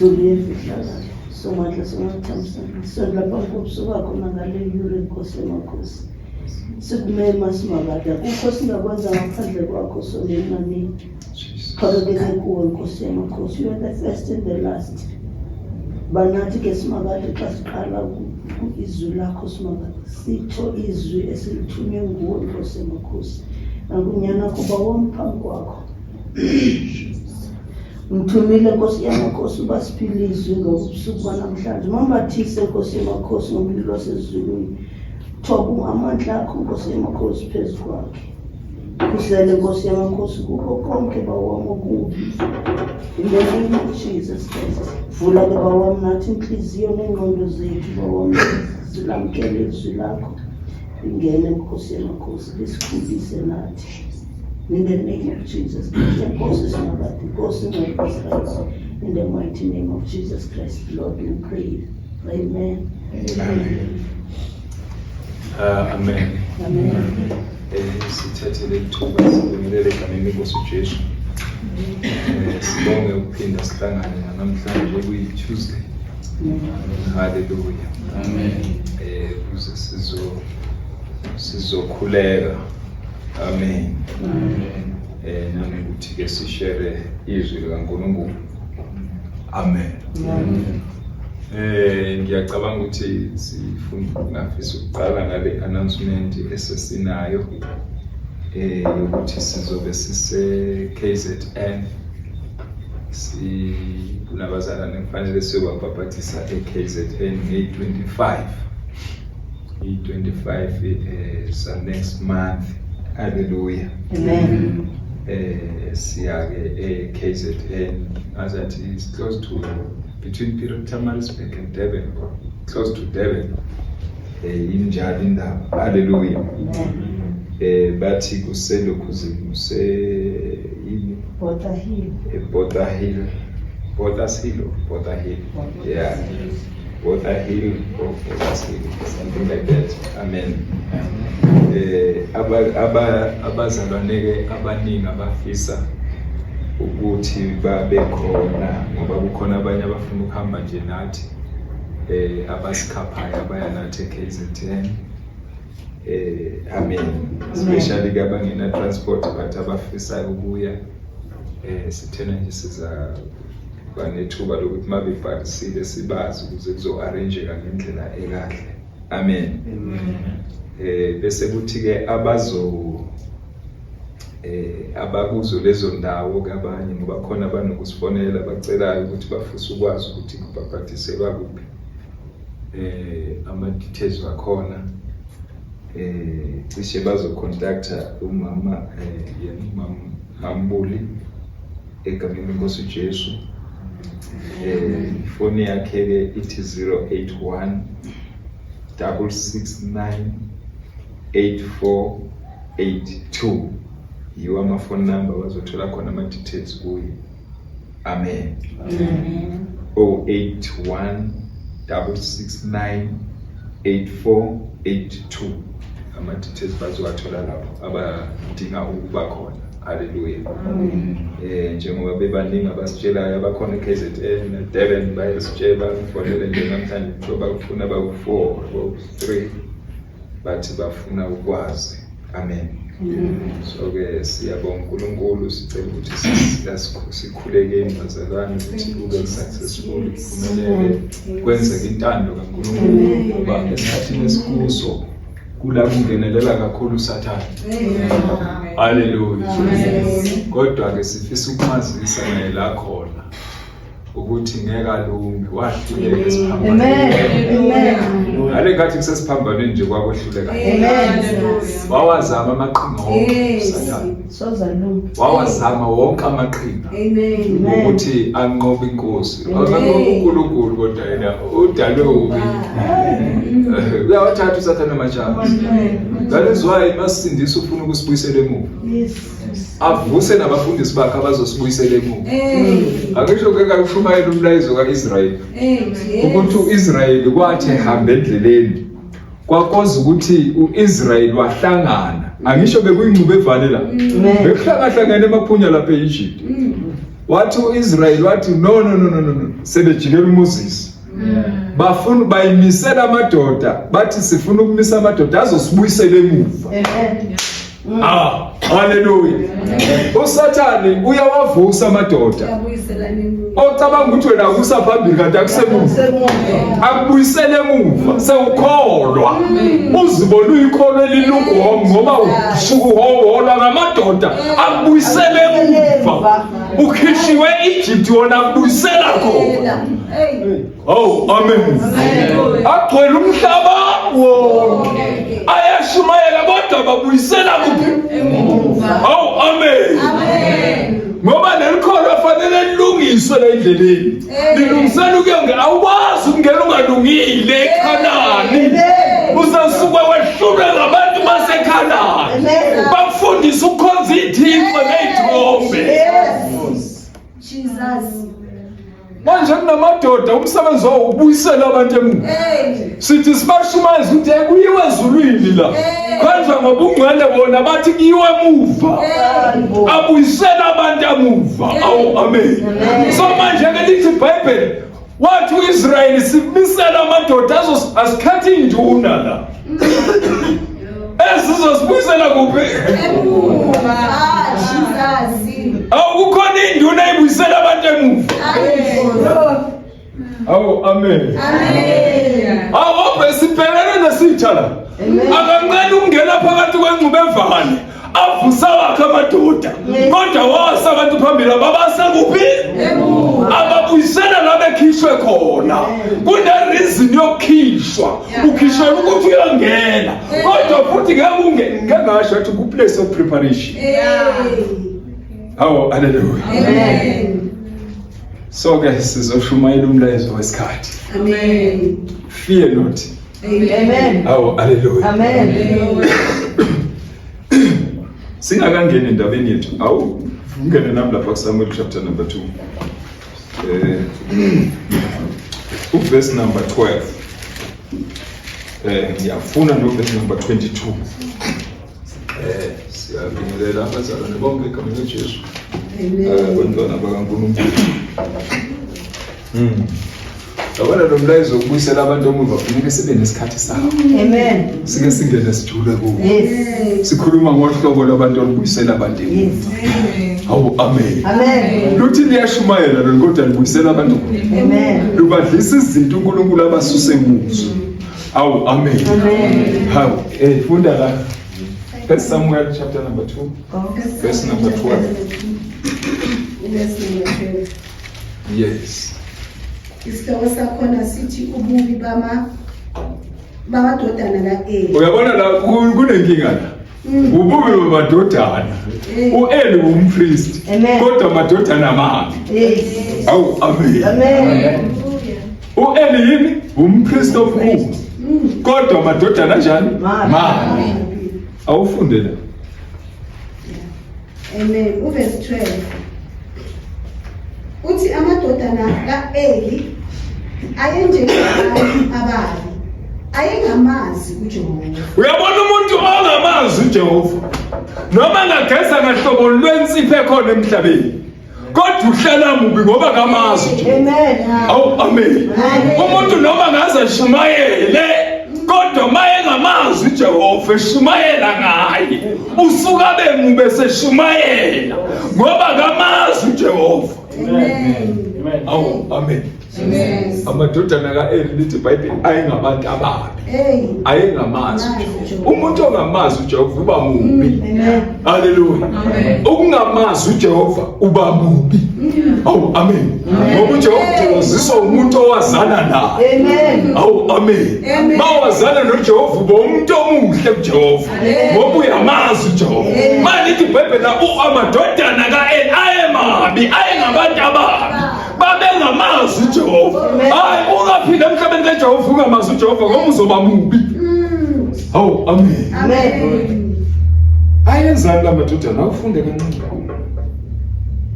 Zulu yemfihlakalo, Somandla somathamsanqa, sondla phambi kobuso bakho nangale yure, Nkosi yamakhosi. Sikumema Simakade, akukho singakwenza ngaphandle kwakho sonini nanini. Xhomekeke kuwe, Nkosi yamakhosi. You are the first and the last. Banathi ke Simakade xa siqala izwi lakho Simakade, sitsho izwi esilithunywe nguwe, Nkosi yamakhosi. Nangunyana kuba wam phambi kwakho. Mthumile, Nkosi yamakhosi, uba siphile izwi ngobusuku banamhlanje. Mambathise, Nkosi yamakhosi, ngomlilo wasezulwini. Thoba amandla akho, Nkosi yamakhosi, phezu kwakhe. Khusele, Nkosi yamakhosi, kukho konke bawam okubi. In the name of Jesus Christ. Vula ke bawam nathi inhliziyo nengqondo zethu bawam zilamkele izwi lakho. Lingene, Nkosi yamakhosi, lisikhulise nathi. In the name of Jesus Christ. Nkosi Simakade, Nkosi Ngcwele Israel. In the mighty name of Jesus Christ, Lord, we pray. Amen. Amen. Amen. Amen. Sithathe leli thuba sibingelele egameni lenkosi uJesu. Sibonge ukuphinda sihlangane namhlanje kuyi Tuesday. Hallelujah. Amen. Kuze sizokhuleka. Amen. Amen. Nanokuthi ke sishare izwi likaNkulunkulu. Amen. Amen. Ngiyacabanga ukuthi sifuna ngafisa ukuqala ngale announcement esesinayo yokuthi sizobe sise KZN, si kunabazalwane kufanele siyobabhabhathisa e-KZN ngeyi-25, i-25 sa next month. Hallelujah. Amen. Siya-ke e-KZN, ngazathi it's close to between Pietermaritzburg and Durban, or close to Durban. Injalo indaba. Hallelujah. Amen. Bathi kuselokhu kuse yini? Botha Hill. Botha Hill. Botha's Hill or Botha Hill. Yeah. Botha Hill or Botha's Hill, something like that. Amen. Abazalwane ke abaningi abafisa ukuthi babe khona, ngoba kukhona abanye abafuna ukuhamba nje nathi, abasikhaphayo abaya nathi e-KZN. Amen. Especially ke abangena transport but abafisayo ukuya, sithena nje siza ba nethuba lokuthi mabebhalisile sibazi ukuze kuzo-arrangeka ngendlela ekahle. Amen. Bese kuthi ke abazo abakuzo lezo ndawo ke abanye, ngoba khona abanokusifonela bacelayo ukuthi bafisa ukwazi ukuthi kubhabhadiselwa kuphi, ama details wakhona, cishe bazocontacta umama, yena umama Mambuli egameni lenkosi uJesu. Ifoni yakhe ke ithi 081 669 8482, yiwo ama phone number bazothola khona ama details kuye. Amen. Amen. 081 669 8482, ama details bazowathola lapho abadinga ukuba khona. Hallelujah. Njengoba bebaningi abasitshelayo abakhona e-KZN na Durban, bayasitshela, bangifonele nje namhlanje kuthiwa bakufuna baku-4 baku-3, bathi bafuna ukwazi. Amen. So ke siyabonga uNkulunkulu, sicela ukuthi sikhulekeni bazalwane ukuthi kube successful, kuphumelele, kwenzeke intando kaNkulunkulu, ngoba esikhathini esikuso kula kungenelela kakhulu uSathane. Hallelujah. Kodwa ke sifisa ukumazisa naye la khona ukuthi ngeke alunge, wahluleka esiphambanweni. Amen. Ngale nkathi kusesiphambanweni nje kwakwehluleka. Amen. Wawazama amaqhinga wonke uSathane. Soza lunga. Wawazama wonke amaqhinga Amen. ukuthi anqobe inkosi. Anqobe uNkulunkulu, kodwa yena udalwe ubi. Uyawathatha uSathane amachance. That is why masindisa ufuna ukusibuyisela emuva. Avuse nabafundisi bakhe abazosibuyisela emuva. Angisho ke kakushumayela umlayezo kaIsrael. Ukuthi uIsrael kwathi ehamba endleleni kwakoza ukuthi uIsrael wahlangana. Angisho bekuyingxube evale la. Bekuhlangahlangene emaphunya lapha eEgypt. Wathi uIsrael wathi no no no no no sebejikela uMoses. Bafuna bayimisela amadoda bathi sifuna ukumisa amadoda azosibuyisela emuva. Amen. Ah, haleluya. USathane uyawavusa amadoda. Ocabanga ukuthi wena akusa phambili kanti akusemuva. Akubuyisele emuva sewukholwa. Uzibona uyikholwa eliluguhomo ngoba usuke uholwa ngamadoda akubuyisele emuva. Ukhishiwe eEgypt wona akubuyisela khona. Oh, amen. Agcwele umhlaba wonke. Ayashumayela kodwa babuyisela kuphi? Oh, amen. Amen. Ngoba leli kholo fanele lilungiswe la endleleni. Lilungisela ukuyongena awukwazi ukungena ungalungile eKhanani. Uzasuke wehlulwe ngabantu baseKhanani. Bakufundisa ukukhonza ithixo ney'thombe. Yes. Jesus. Manje kunamadoda umsebenzi wawo ukubuyisela abantu emuva. Sithi sibashumayeza ukuthi kuyiwe ezulwini la. Khanjwa ngobungcwele bona bathi kuyiwe emuva. Abuyisela abantu emuva. Awu amen. So manje ke lithi iBhayibheli wathi uIsrayeli simisela amadoda asikhethe induna la. Esizosibuyisela kuphi? Emuva. Ah, Jesus. Awu kukhona induna ebuyisela abantu emuva. Awu amen. Amen. Awu obhe sibhekene nesitha la. Akanqeni ukungena phakathi kwengxube evane. Avusa wakhe amadoda. Kodwa wasa abantu phambili ababase kuphi? Ababuyisela la bekhishwe khona. Kune reason yokukhishwa. Ukhishwe ukuthi uyongena. Kodwa futhi ngeke ungene ngeke ngasho ukuthi ku place of preparation. Awu haleluya. Amen. So ke sizoshumayela umlayezo wesikhathi. Amen. Fear not. Amen. Awu haleluya. Amen. Singakangeni endabeni yethu. Awu ungene nami lapha kuSamuel chapter number 2. Uverse number 12. Ngiyafuna no verse number 22. Siyabingelela abazalwane bonke egameni likaJesu. Abantwana bakaNkulunkulu. Yabona lo mlayezo wokubuyisela abantu emuva kufuneka sibe nesikhathi sawo. Amen. Sike singene sijule kuwo. Yes. Sikhuluma ngohlobo lwabantu olubuyisela abantu emuva. Hawu amen. Amen. Luthi liyashumayela lolu kodwa libuyisela abantu emuva. Amen. Lubadlisa izinto uNkulunkulu abasuse kuzo. Hawu amen. Amen. Hawu funda la. First Samuel chapter number 2 verse number 12. Verse number 12. Yes. Isihloko sakhona sithi ububi bamadodana kaEli. Uyabona la kunenkinga la. Ububi bamadodana. uEli umpriest kodwa amadodana amabi. Yes. Awu amen. Amen. uEli yini? Umpriest omkhulu. Kodwa amadodana kanjani? Mabi. Awufunde la. Amen. Uverse 12. Uthi amadodana kaEli ayenjengabantu ababi, ayengamazi uJehova. Uyabona umuntu ongamazi uJehova noma angageza ngahlobo lwensipho ekhona emhlabeni kodwa uhlala mubi ngoba kamazi uJehova. Amen. Awu amen. Umuntu noma ngaze ashumayele kodwa mayengamazi uJehova eshumayela ngaye usuka bemube seshumayela ngoba kamazi uJehova. Amen. Awu amen. Amen. Amadodana kaEli lithi iBhayibheli ayengabantu ababi. Hey. Ayengamazi uJehova. Umuntu ongamazi uJehova uba mubi. Amen. Haleluya. Ukungamazi uJehova uba mubi. Awu amen. Ngoba uJehova uthokoziswa umuntu owazana naye. Amen. Awu amen. Mawazana noJehova uba umuntu omuhle kuJehova. Ngoba uyamazi uJehova. Manje lithi iBhayibheli la amadodana kaEli ayemabi, ayengabantu ababi. Babengamazi uJehova. Hayi ungaphila emhlabeni kaJehova ungamazi uJehova ngoba uzoba mubi. Awu amen. Amen. Ayenzani la madodana awufunde kancane.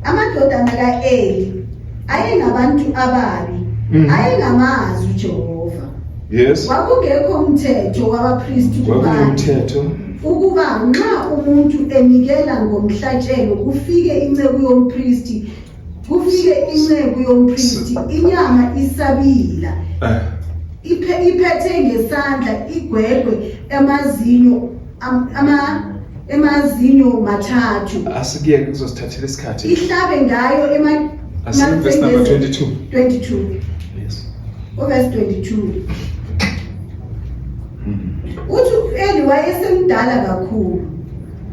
Amadodana kaEli ayengabantu ababi, ayengamazi uJehova. Yes. Kwakungekho umthetho wabapristi kubantu Kwakunomthetho. ukuba nxa umuntu enikela ngomhlatshelo kufike inceku yompristi Kufike inceku yompristi inyama isabila. Iphethe ngesandla igwegwe emazinyo ama emazinyo mathathu. Asikuyeke kuzosithathela isikhathi. Ihlabe ngayo ema Asiku verse number 22. 22. Yes. Verse 22. Uthi uEli wayesemdala kakhulu.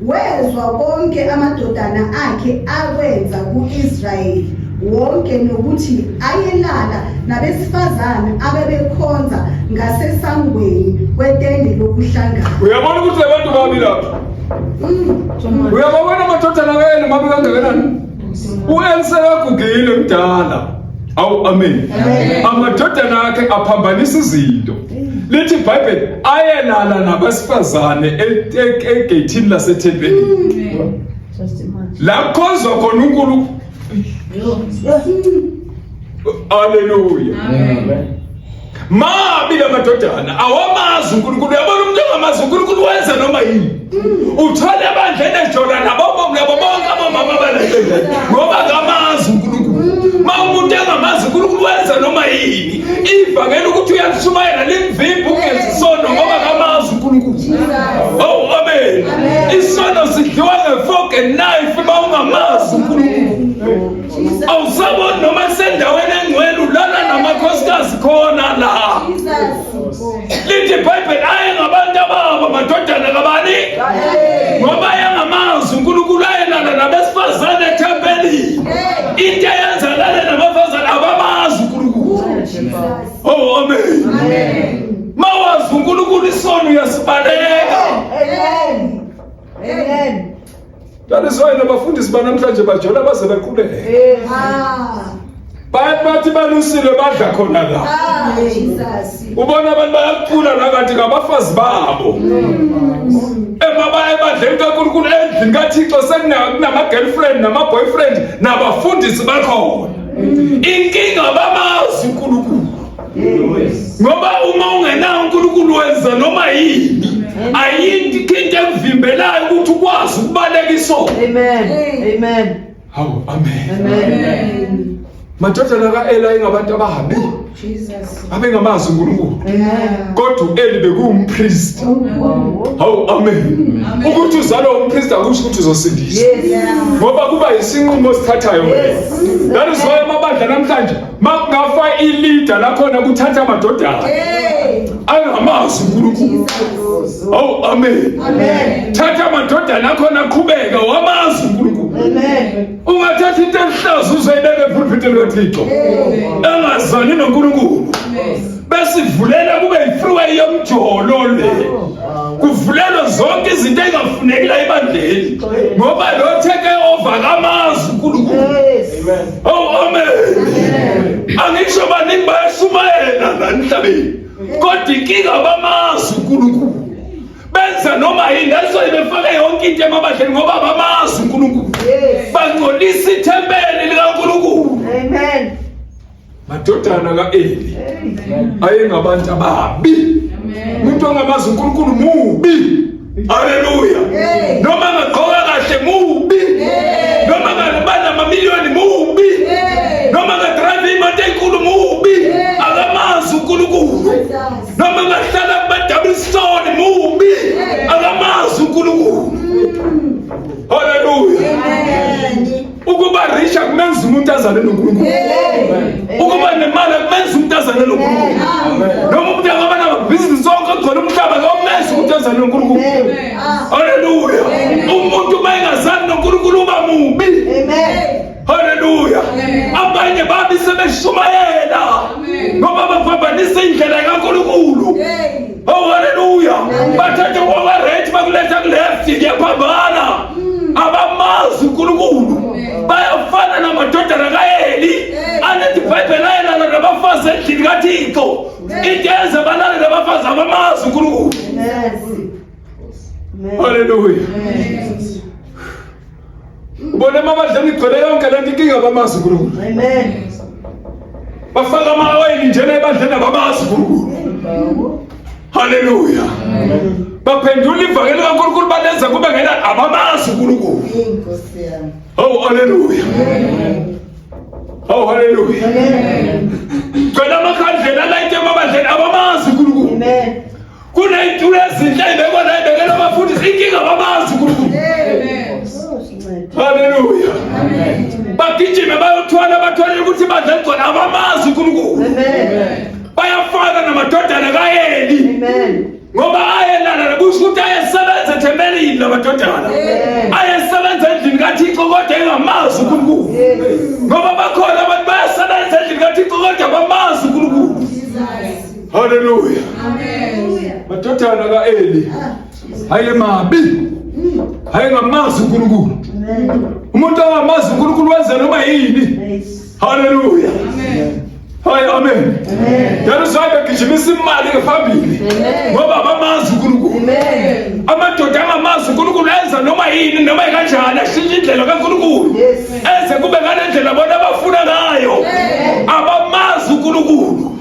Wezwa konke amadodana akhe akwenza ku-Israyeli wonke nokuthi ayelala nabesifazane abebekhonza ngasesangweni kwetende lokuhlangana. Uyabona ukuthi labantu babi lapha. Uyababona amadodana kaEli mabi kangakanani? U-Eli sekagugile mdala. Awu amen. Amadodana akhe aphambanisa izinto. Lithi iBhayibheli ayelala nabesifazane egeyithini lasethempelini. La kukhonzwa khona uNkulunkulu. Haleluya. Mabi lamadodana awamazi uNkulunkulu. Uyabona umuntu ongamazi uNkulunkulu wenza noma yini. Uthole ebandleni ejola nabo nabo bonke abomama balendlela ngoba akamazi uNkulunkulu. Ma umuntu engamazi uNkulunkulu wenza noma yini. Ivangeli ukuthi uyalishumayela limvimba ungenzi isono ngoba akamazi uNkulunkulu. Oh amen. Isono sidliwa ngefork and knife uma ungamazi uNkulunkulu. Awusaboni noma kusendaweni engcwele ulala namakhosikazi khona la. Lithi iBhayibheli aye ngabantu ababo amadodana kabani? Ngoba ayengamazi uNkulunkulu ayelala nabesifazane ethempelini. Into eyenza lale nabafazane abamazi uNkulunkulu. Oh amen. Amen. Mawazi uNkulunkulu isono uyasibaleka. Amen. Amen. That is why nabafundisi banamhlanje bajola baze beqhubeke. Ah. Bayathi bathi balusile badla khona la. Ah, Jesus. Ubona abantu bayacula la kanti ngabafazi babo. Emaba ebandleni kaNkulunkulu endlini kaThixo sekunama girlfriend nama boyfriend nabafundisi bakhona. Inkinga bamazi uNkulunkulu. Ngoba uma ungenawo uNkulunkulu wenza noma yini. Ayinto into ekuvimbelayo ukuthi ukwazi ukubaleka isono. Amen. Amen. Hawu amen. Amen. Madodana kaEli ayengabantu ababi. Jesus. Abengamazi uNkulunkulu. Amen. Kodwa uEli bekuwumpriest. Hawu amen. Ukuthi uzalwa umpriest akusho ukuthi uzosindiswa. Ngoba kuba isinqumo osithathayo wena. That is why amabandla namhlanje makungafa ileader lakhona kuthatha amadodana. Hey. Angamazi uNkulunkulu. Hawu amen. Amen. Thatha amadodana akhona aqhubeka wamazi uNkulunkulu. Amen. Ungathatha into ehlaza uzoyibeka epulpitini likaThixo. Engazani noNkulunkulu. Besivulela kube yifreeway yomjolo le. Kuvulelwa zonke izinto ezingafuneki la ebandleni. Ngoba lo take over kamazi uNkulunkulu. Yes. Oh amen. Angisho baningi bayashumayela la emhlabeni. Kodwa inkinga bamazi uNkulunkulu. Benza noma yini leso befake yonke into emabandleni ngoba bamazi uNkulunkulu. Yes. Bangcolisa ithempeli likaNkulunkulu. Amen. Madodana kaEli ayengabantu ababi. Umuntu ongamazi uNkulunkulu mubi. Haleluya. Hey. Noma angagqoka kahle mubi. Hey. Noma angaba namamiliyoni mubi. Hey. Noma angadrive imoto enkulu mubi. Hey. Akamazi uNkulunkulu. Jesus. Noma angahlala kuma-double stone mubi. Hey. Akamazi uNkulunkulu. Haleluya. Amen. Ukuba rich akumenzi umuntu azale noNkulunkulu. Hey. Ukuba nemali akumenzi umuntu azale noNkulunkulu. Noma umuntu angaba namabhizinisi onke agcwele umhlaba akumenzi umuntu azale noNkulunkulu. Ah. Haleluya. Umuntu uma engazani noNkulunkulu uba mubi. Amen. Haleluya. Abanye babi sebeshumayela ngoba baphambanisa indlela kaNkulunkulu. Hey. Oh haleluya. Bathatha kwaba right bakuletha ku left kuyaphambana. Abamazi uNkulunkulu. Bayafana namadodana kaEli. Anethi iBhayibheli ayelala nabafazi endlini kaThixo. Into eyenza balale nabafazi abamazi uNkulunkulu. Amen. Haleluya. Ubona emabandleni igcwele yonke lento inkinga bamazi uNkulunkulu. Amen. Bafaka ama-oyili njena ebandleni abamazi uNkulunkulu. Haleluya. Baphendula ivangeli kaNkulunkulu balenza kube ngena abamazi uNkulunkulu. Inkosi yami. Oh haleluya. Oh haleluya. Amen. Gcwele amakhandlela alayite emabandleni abamazi uNkulunkulu. Amen. Kuney'tulo ezinhle ey'bekwa la ey'bekelwa abafundisi inkinga abamazi uNkulunkulu. Amen. Haleluya. Bagijime bayothwala bathwalele ukuthi ibandla ligcwele abamazi uNkulunkulu. Amen. Bayafana namadodana kaEli. Amen. Ngoba ayelala kusho ukuthi ayesebenza ethempelini lamadodana. Ayesebenza endlini kaThixo kodwa engamazi uNkulunkulu. Ngoba bakhona abantu bayasebenza endlini kaThixo kodwa bamazi uNkulunkulu. Haleluya. Amen. Madodana kaEli ayemabi. Ayengamazi uNkulunkulu. Umuntu angamazi uNkulunkulu wenza noma yini. Haleluya. Amen. Hayi amen. That is why begijimisa imali phambili. Ngoba abamazi uNkulunkulu. Amen. Amadoda angamazi uNkulunkulu enza noma yini noma kanjani ashintshe indlela kaNkulunkulu. Enze kube ngale ndlela bona abafuna ngayo. Abamazi uNkulunkulu.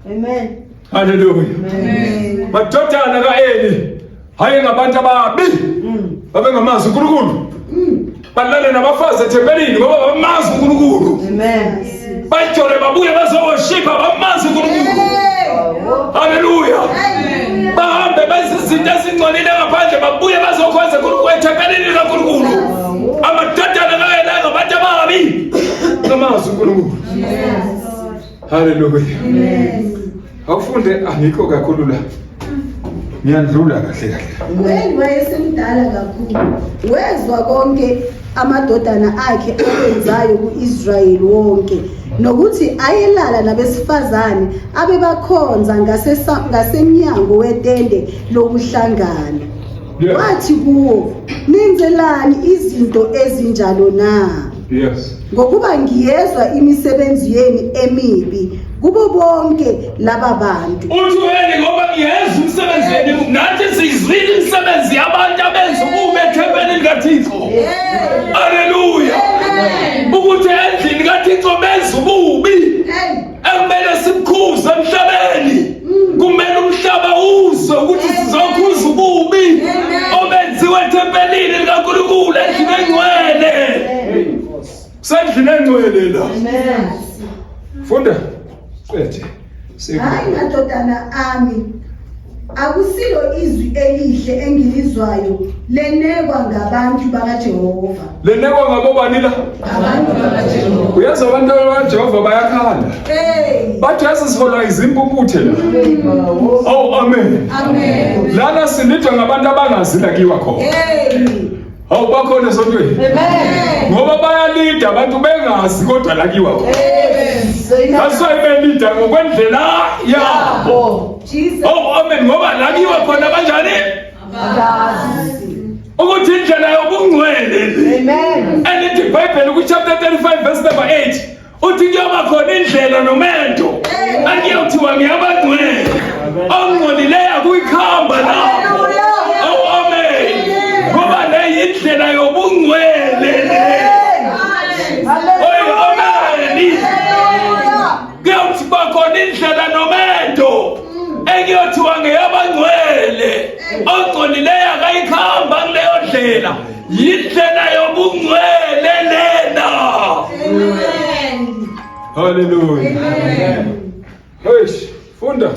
Amen. Haleluya. Amen. Madodana kaEli hayi ngabantu ababi. Babengamazi uNkulunkulu. Balale nabafazi ethempelini ngoba bamazi uNkulunkulu. Amen. Bajole babuye bazowoshipa bamazi uNkulunkulu. Haleluya. Bahambe benze izinto ezingcolile ngaphandle babuye bazokhonza uNkulunkulu ethempelini likaNkulunkulu. Amadodana kaEli ngabantu ababi. Ngamazi uNkulunkulu. Haleluya. Awufunde angikho kakhulu la. Ngiyandlula kahle kahle. U-Eli wayesemdala kakhulu, wezwa konke amadodana akhe akwenzayo ku-Israyeli wonke, nokuthi ayelala nabesifazane abebakhonza ngasemnyango wetende lokuhlangana. Yeah. Wathi kuwo, nenzelani izinto ezinjalo na? Yes. Ngokuba ngiyezwa imisebenzi yenu emibi kubo bonke laba bantu. Uthi wena ngoba ngiyezwa umsebenzi wenu nathi siyizwile imisebenzi yabantu abenza ububi ethempelini likaThixo. Haleluya. Ukuthi endlini kaThixo benza ububi. Ekumele simkhuze emhlabeni. Kumele umhlaba uzwe ukuthi sizokhuza ububi obenziwe ethempelini likaNkulunkulu endlini engcwele. Sendlini engcwele la. Amen. Funda. Qede. Hayi madodana ami, akusilo izwi elihle engilizwayo lenekwa ngabantu bakaJehova. Lenekwa ngabobani la? Abantu bakaJehova. Uyazi abantu bakaJehova bayakhala. Hey. Bathi yazi siholwa izimpumputhe la. Oh amen. Amen. Lana silidwa ngabantu abangazi la kiwa khona. Hey. Hawu bakhona esontweni. Amen. Ngoba bayalida abantu bengazi kodwa la kiwa khona. That's why belida ngokwendlela yabo. Jesus. Oh amen ngoba la kiwa khona kanjani? Ukuthi indlela yobungcwele le. Amen. Elithi iBhayibheli ku-chapter 35 verse number 8 uthi kuyoba khona indlela nomendo akuyothiwa ngiyabangcwele ongcolileyo akuyikhamba lapho. Oh amen. Ngoba le yindlela yobungcwele le. Oy amen. Kuyawuthi bakhona indlela nomendo ekuyothiwa ngeyabangcwele ongcolileyo akayikhamba kuleyo ndlela yindlela yobungcwele lena. Amen. Haleluya. Eish, funda.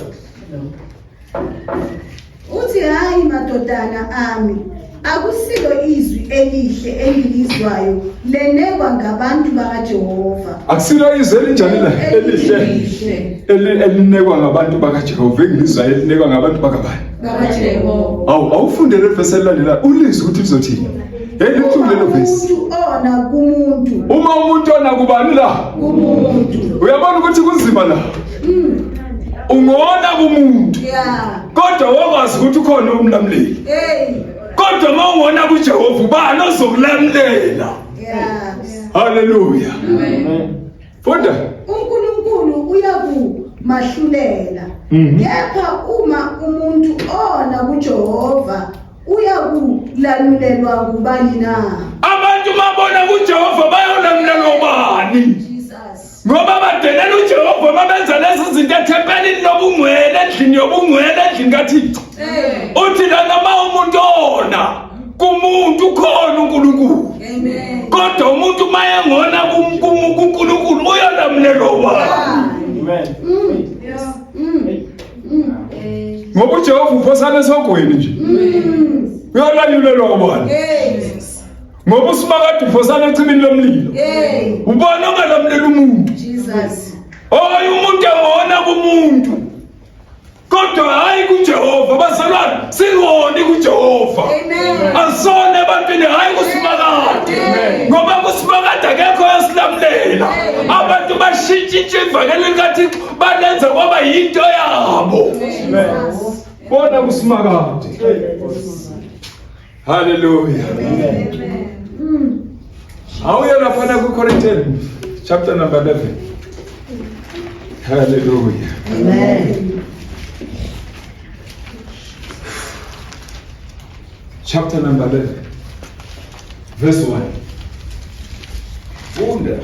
Uthi hayi madodana ami, akusilo izwi elihle engilizwayo lenekwa ngabantu bakaJehova. Akusilo izwi elinjani la elihle elinekwa ngabantu bakaJehova engilizwayo elinekwa ngabantu bakabani? BakaJehova. Awu awufunde le verse elilandelayo ulizwe ukuthi lizothini. Hey likhulu lelo verse. Umuntu ona kumuntu, Uma umuntu ona kubani la? kumuntu. Uyabona ukuthi kunzima la. Ungona kumuntu Yeah. kodwa wakwazi ukuthi ukhona umlamleli. Hey. Kodwa uma ungona kuJehova ubani ozokulamlela? Yeah. Haleluya. Funda. uNkulunkulu uyakumahlulela. Kepha uma umuntu ona kuJehova uyakulamulelwa ngubani na? Abantu mabona kuJehova bayolamlelwa ubani? Jesus. Ngoba badelela uJehova mabenza lezi zinto ethempelini lobungcwele endlini yobungcwele endlini kaThixo. Hey. Uthi lana uma umuntu ona kumuntu ukhona uNkulunkulu. Amen. Kodwa umuntu mayengona kuNkulunkulu Ngoba uJehova uphosana esogweni nje. Uyolanyulelwa kubani? Yes. Ngoba uSimakade uphosana echibini lomlilo. Hey. Ubani ongalamlela umuntu? Jesus. Hayi umuntu angona kumuntu. Kodwa hayi kuJehova bazalwane, singoni kuJehova. Amen. Asone ebantwini hayi kuSimakade. Amen. Ngoba kuSimakade akekho oyosilamulela. Abantu bashintsha ivangeli likaThixo balenza kwaba yinto yabo. Jesus. Bona kuSimakade. Hallelujah. Amen. Awuye laphana ku Corinthians chapter number 11. Hallelujah. Amen. Chapter number 11. Verse 1. Funda.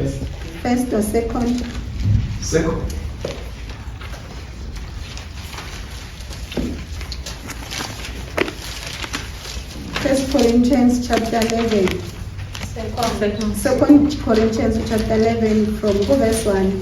First or second? Second. First Corinthians chapter 11. Second Corinthians chapter 11 from verse 1.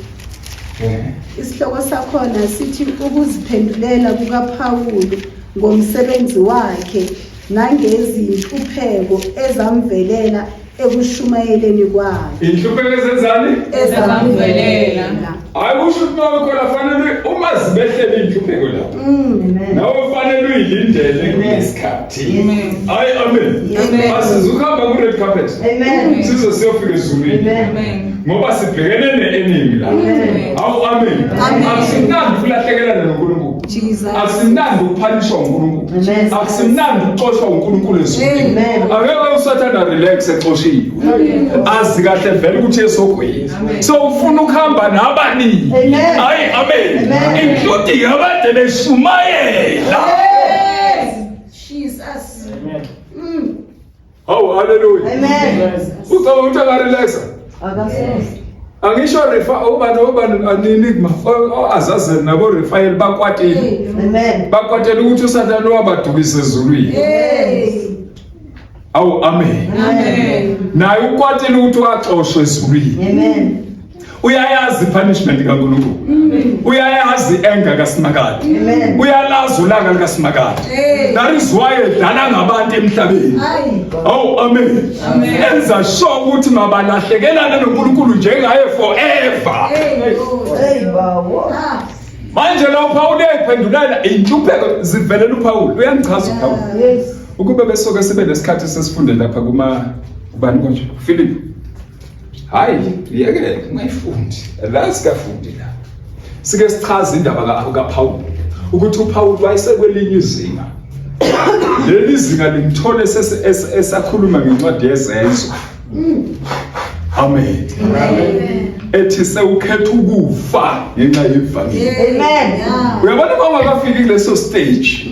Eh. Isihloko sakhona sithi ukuziphendulela kukaPawulu ngomsebenzi wakhe nangezinhlupheko ezamvelela ekushumayeleni kwakhe. Inhlupheko ezenzani? Ezamvelela. Hayi kusho ukuthi uma bekhona fanele uma zibehlela inhlupheko lapho. Amen. Nawe fanele uyilindele kulesikhathi. Hayi amen. Amen. Asizukuhamba ku red carpet. Amen. Size siyofika ezulwini. Amen. Ngoba sibhekene ne-enemy la. Amen. Awu amen. Amen. Akusimnandi ukulahlekelana noNkulunkulu. Jesus. Akusimnandi ukuphanishwa uNkulunkulu. Amen. Akusimnandi ukuxoshwa uNkulunkulu ezulwini. Amen. Angeke usathana relax exoshiwe. Azi kahle vele ukuthi esogweni. So ufuna ukuhamba nabaningi. Amen. Hayi amen. Amen. Including abade beshumayela. Yes. Jesus. Hawu hallelujah. Amen. Ucabanga ukuthi aka-relaxa? Akasoze. Angisho refa obani obani anini azazeli nabo Rafael bakwatile. Amen. Bakwatela ukuthi uSathane wabadukisa ezulwini. Hey. Awu amen. Amen. Naye ukwatela ukuthi waxoshwa ezulwini. Amen. Uyayazi punishment kaNkulunkulu. Uyayazi anger kaSimakade. Amen. Uyalazi ulaka likaSimakade. Hey. That is why edlala ngabantu emhlabeni. Ayi. Oh amen. Enza sure ukuthi mabalahlekelana noNkulunkulu njengaye forever. Hey. Lord. Hey bawo. Ah. Manje la uPaul uyayiphendulela inhlupheko zivelela uPaul. Uyangichaza uPaul. Yes. Ukube besoke sibe nesikhathi sesifunde lapha kuma ubani konje Philip. Hayi, yeke ungayifundi. La sikafundi la. Sike sichaze indaba kaPaul ukuthi uPaul wayesekwelinye izinga. Leli zinga limthole esakhuluma ngencwadi yezenzo. Amen. Amen. Ethi sewukhetha ukufa ngenxa yevangeli. Amen. Yeah. Uyabona uma ungakafiki kuleso stage.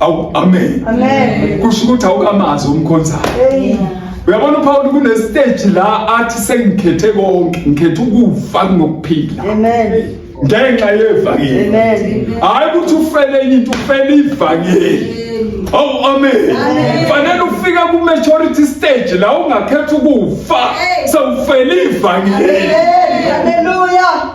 Awu amen. Amen. Kusho ukuthi awukamazi umkhonzayo. Hey. Uyabona uPaul kune stage la athi sengikhethe konke, ngikhethe ukufa kunokuphila. Amen. Ngenxa yevangeli. Amen. Hayi ukuthi ufele enye into, ufele ivangeli. Oh amen. Fanele ufike ku maturity stage la ungakhetha ukufa, sewufele ivangeli. Hallelujah.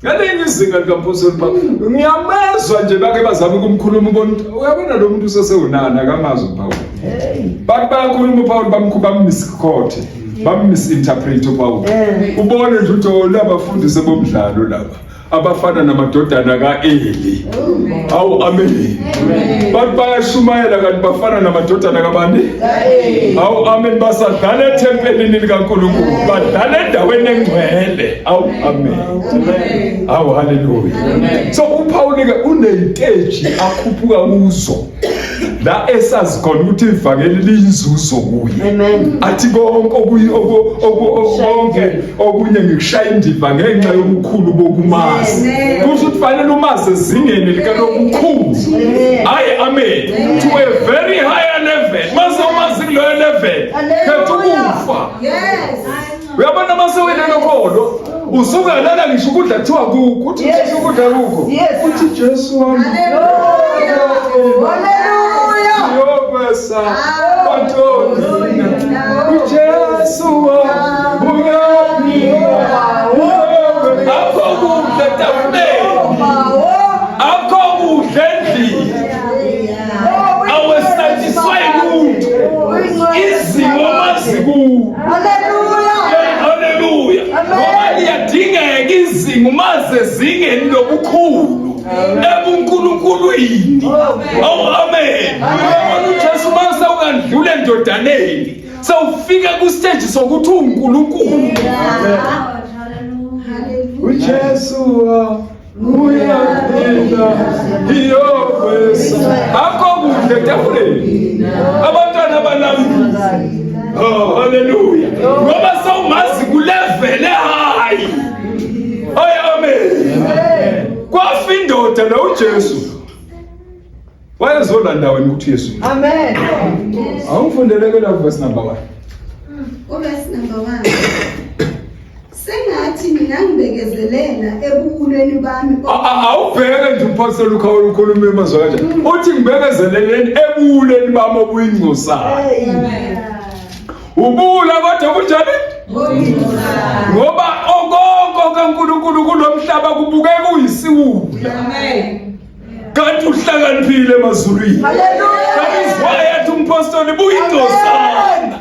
Ngalinye izinga likaMphostoli Paul ngiyamezwa nje bake bazama ukumkhuluma ubona ukuthi uyabona lo muntu usesewunana akamazi uPaul. Hey. Bathi bayakhuluma uPaul bammisquote, bammisinterpret uPaul. Ubone nje ukuthi oh labafundisi bomdlalo laba abafana namadodana kaEli. Awu amen. Bathi bayashumayela kanti bafana namadodana kabani? Hey. Awu amen basadlala ethempelini likaNkulunkulu, badlala endaweni engcwele. Awu amen. Awu haleluya. So uPaul ke uneyiteji akhuphuka kuzo la esazi khona ukuthi ivangeli liyinzuzo kuye. Amen. Athi konke konke okunye ngikushaya indiva ngenxa yobukhulu bokumazi. Amen. Kusho ukuthi fanele umazi ezingeni likalobukhulu. Amen. Hayi amen. To a very higher level. Mase umazi kuloyo level. Khetha ukufa. Yes. Uyabona mase wena lokholo usuka lala ngisho ukudla kuthiwa kukho uthi Yes. Jesu ukudla kukho. Yes. Uthi Jesu wami. Hallelujah. Hallelujah. Yokwesa kwantoni uJesu wami uyaphila. Akho kudla etafuleni. Akho kudla kudla endlini awesatshiswa yilutho izimo mazikuwo haleluya ngoba liyadingeka izinga umaze ezingeni lobukhulu ebunkulunkulwini awu amen uyabona uJesu mase ungandlula endodaneni sewufika kustage sokuthi uNkulunkulu uJesu uyaphila iyokwesa akho kuhle etafuleni abantwana balambile oh haleluya ngoba sewumazi kulevel high ay amen kwafa indoda lo uJesu Wayezolanda wena ukuthi Yesu. Amen. Awungifundeleke la verse number 1. Verse number 1. Sengathi mina ngibekezelela ebukhulweni bami. Awubheke nje umpostoli uKhawula ukhuluma amazwi kanje. Uthi ngibekezeleleni ebuwuleni bami obuyingcosana. Ubuwula kodwa kunjani? Ngoba okonke kaNkulunkulu kulomhlaba kubukeka kuyisiwula. Amen. Kanti uhlakaniphile emazulwini. Hallelujah. That is why athi umpostoli buyingcosana.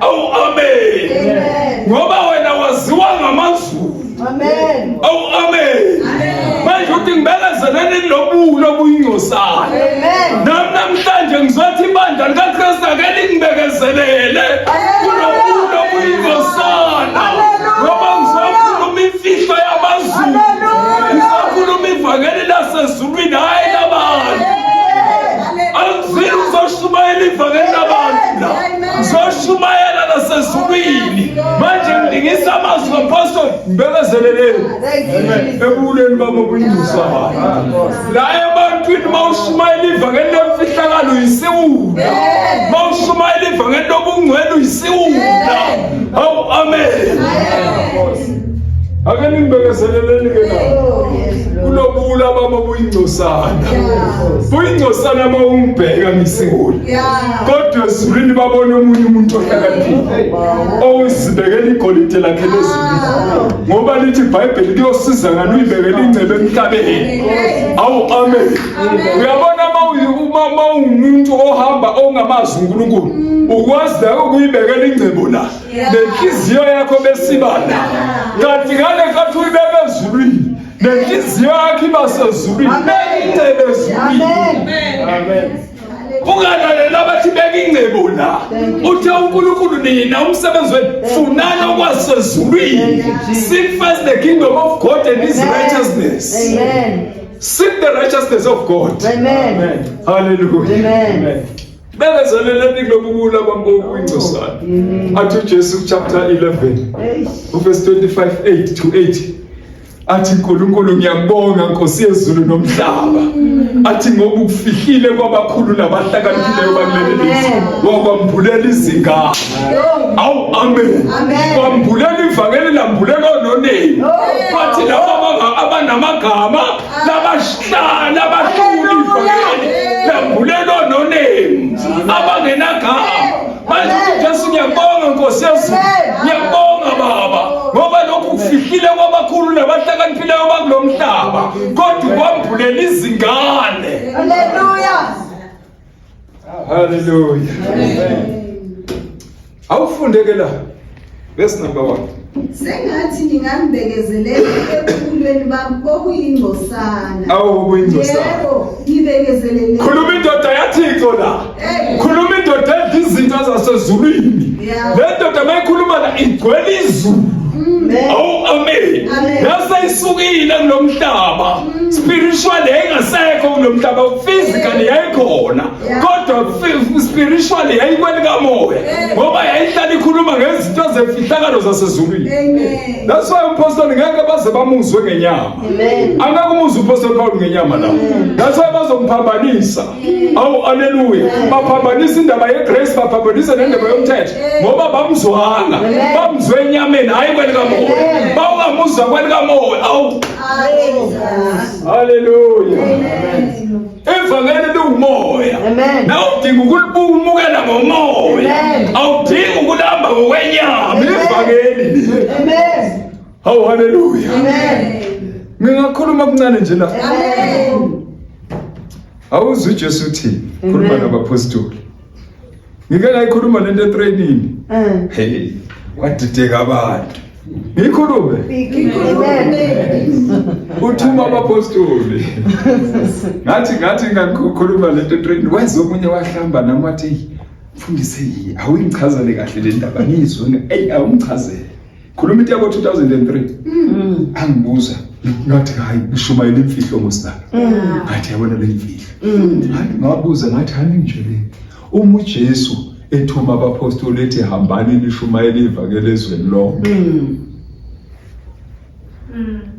Awu amen. Amen. Ngoba wena waziwa ngamazulu. Amen. Awu amen. Manje uthi ngibekezeleni lobulo obuyingcosana. Amen. Nami namhlanje ngizothi ibandla likaKristu ake lingibekezelele kulobulo obuyingcosana. Ngoba ngizokhuluma imfihlo yamazulu. Ngizokhuluma ivangeli lasezulwini hhayi labantu. Angizile uzoshumayela ivangeli labantu la. Ngizoshumayela lasezulwini. Manje ngilingisa amazwi kaPostoli ngibekezeleleni. Ebuleni bami obuyingcosana. La ebantwini mawushumayela ivangeli lemfihlakalo uyisiwula. Mawushumayela ivangeli lobungcwele uyisiwula. Awu amen. Ake ningibekezeleleni ke la. Kulobula bami obuyingcosana. Buyingcosana uma ungibheka ngisiwula. Kodwa ezulwini babona omunye umuntu ohlakaniphile. Owuzibekela igolide lakhe lezulwini. Ngoba lithi iBhayibheli kuyosiza ngani uyibekela ingcebo emhlabeni. Awu amen. Uyabona uma uwumuntu ohamba ongamazi uNkulunkulu, ukwazi la ukuyibekela ingcebo la. Nenhliziyo yakho besiba la. Kanti ngale nkathi uyibeka ezulwini, nenhliziyo yakho iba sezulwini. Beka ingcebo ezulwini. Amen. Ungalaleli abathi beka ingcebo la. Uthe uNkulunkulu nina umsebenzi wenu funani okwasezulwini. Seek first the kingdom of God and his righteousness. Amen. Seek the righteousness of God. Amen. Hallelujah. Amen. Bekezeleleni kulobubula bambo kuyingcosana. Athi uJesu chapter 11 uverse 25 8 to 8. Athi uNkulunkulu ngiyakubonga Nkosi yezulu nomhlaba. Athi ngoba ukufihlile kwabakhulu nabahlakaniphileyo bakuleli lizwe. Wakwambulela izingane. Awu amen. Kwambulela ivangeli lambulela ononeni. Bathi laba abanamagama labahlala labahlula ivangeli lambulela ononeni abangenagama. Manje uthi Jesu ngiyakubonga Nkosi yezulu. Ngiyakubonga Baba ngoba lokhu kufihlile kwabakhulu nabahlakaniphileyo bakulomhlaba kodwa kwambulela izingane. Hallelujah. Hallelujah. Awufunde ke la. Verse number 1. Sengathi ningangibekezelela ebukhulweni bami obuyingcosana. Awu obuyingcosana. Yebo, ngibekezelele. Khuluma indoda yaThixo la. Khuluma indoda edla izinto zasezulwini. Le ndoda mayikhuluma la igcwele izulu. Awu amen. Yase isukile kulomhlaba. Spiritually yayingasekho kulomhlaba, physically yayikhona. Kodwa spiritually yayikwelikamoya. Ngoba yayihlala ikhuluma ngezinto zemfihlakalo zasezulwini. Amen. That's why umpostoli ngeke baze bamuzwe ngenyama. Amen. Angeke umuzwe umpostoli Paul ngenyama la. That's why bazomphambanisa. Awu haleluya. Baphambanisa indaba yegrace, baphambanisa nendaba yomthetho ngoba bamzwanga. Bamzwe enyameni hayi kwelikamoya. Bawungamuzwa kwelikamoya. Awu haleluya. Ivangeli liwumoya. Amen. Nawe udinga ukulibumukela ngomoya. Amen. Awudingi ukulamba ngokwenyama ivangeli. Amen. Awu haleluya. Amen. Ngingakhuluma kuncane nje la. Amen. Awuzwe uJesu uthi khuluma nabapostoli. Ngike ngayikhuluma lento etrainini. Hey, kwadideka abantu. Ngikhulume. Uthuma abapostoli. Ngathi ngathi ngakhuluma lento etrainini wenza omunye wahlamba nami wathi mfundisi awungichazele kahle le ndaba ngizwe. Ey awungichazele. Khuluma into yabo 2003. Angibuza ngathi hayi ngishumayela imfihlo ngosana. Ngathi yabona le imfihlo. Hayi ngabuza ngathi hayi ngitsheleni. Uma uJesu ethuma abapostoli ethi hambani nishumayele ivangeli ezweni lonke.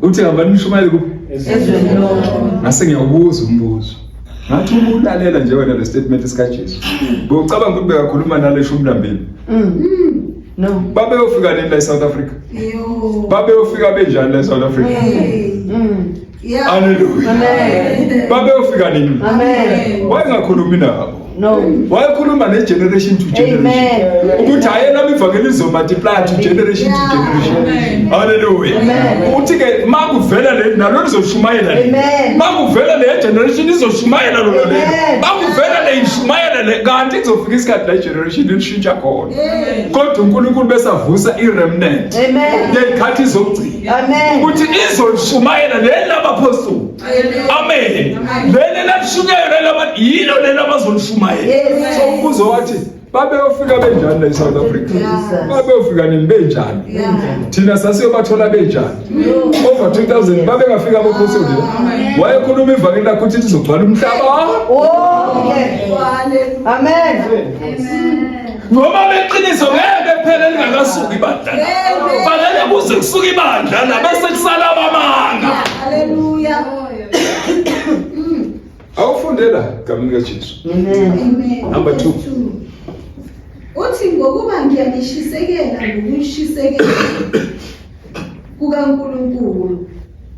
Uthi hambani nishumayele kuphi? Ezweni lonke. Ngase ngiyawubuza umbuzo. Ngathi uma ulalela nje wena le statement sikaJesu. Bowucabanga ukuthi bekakhuluma nale shumi nambili. No. Babeyofika nini la eSouth Africa? Yo. Babeyofika benjani la eSouth Africa? Hey. Yeah. Hallelujah. Amen. Babeyofika nini? Amen. Wayengakhulumi nabo. No. Wayekhuluma ne-generation to generation. Amen. Ukuthi hhayi nami ivangeli izomultiply to generation to generation. Hallelujah. Amen. Uthi ke makuvela le nalo lizoshumayela le. Amen. Makuvela le generation izoshumayela lona le. Amen. Makuvela le ishumayela le kanti kuzofika isikhathi la generation ilishintsha khona. Kodwa uNkulunkulu besavusa i-remnant. Amen. Ngezikhathi zokugcina. Amen. Ukuthi izolishumayela leli labaphostoli. Amen. Leli lalishunyayelwa laba yilo leli abazolishumayela. Yes. So umbuzo wathi babeyofika benjani la eSouth Africa? Jesus. Babeyofika nini benjani? Yeah. Thina sasiyobathola benjani? Over 2000 babengafika abaphostoli. Wayekhuluma ivangeli lakhe ukuthi lizogcwala umhlaba. Wonke. Hallelujah. Amen. Ngoba beqiniso ngeke phela lingakasuki ibandla. Amen. Fanele kuze kusuke ibandla la bese kusala abamanga. Hallelujah. Awufundela gameni likaJesu. Amen. Amen. Number two. Uthi ngokuba ngiyanishisekela ngokushisekela kukaNkulunkulu.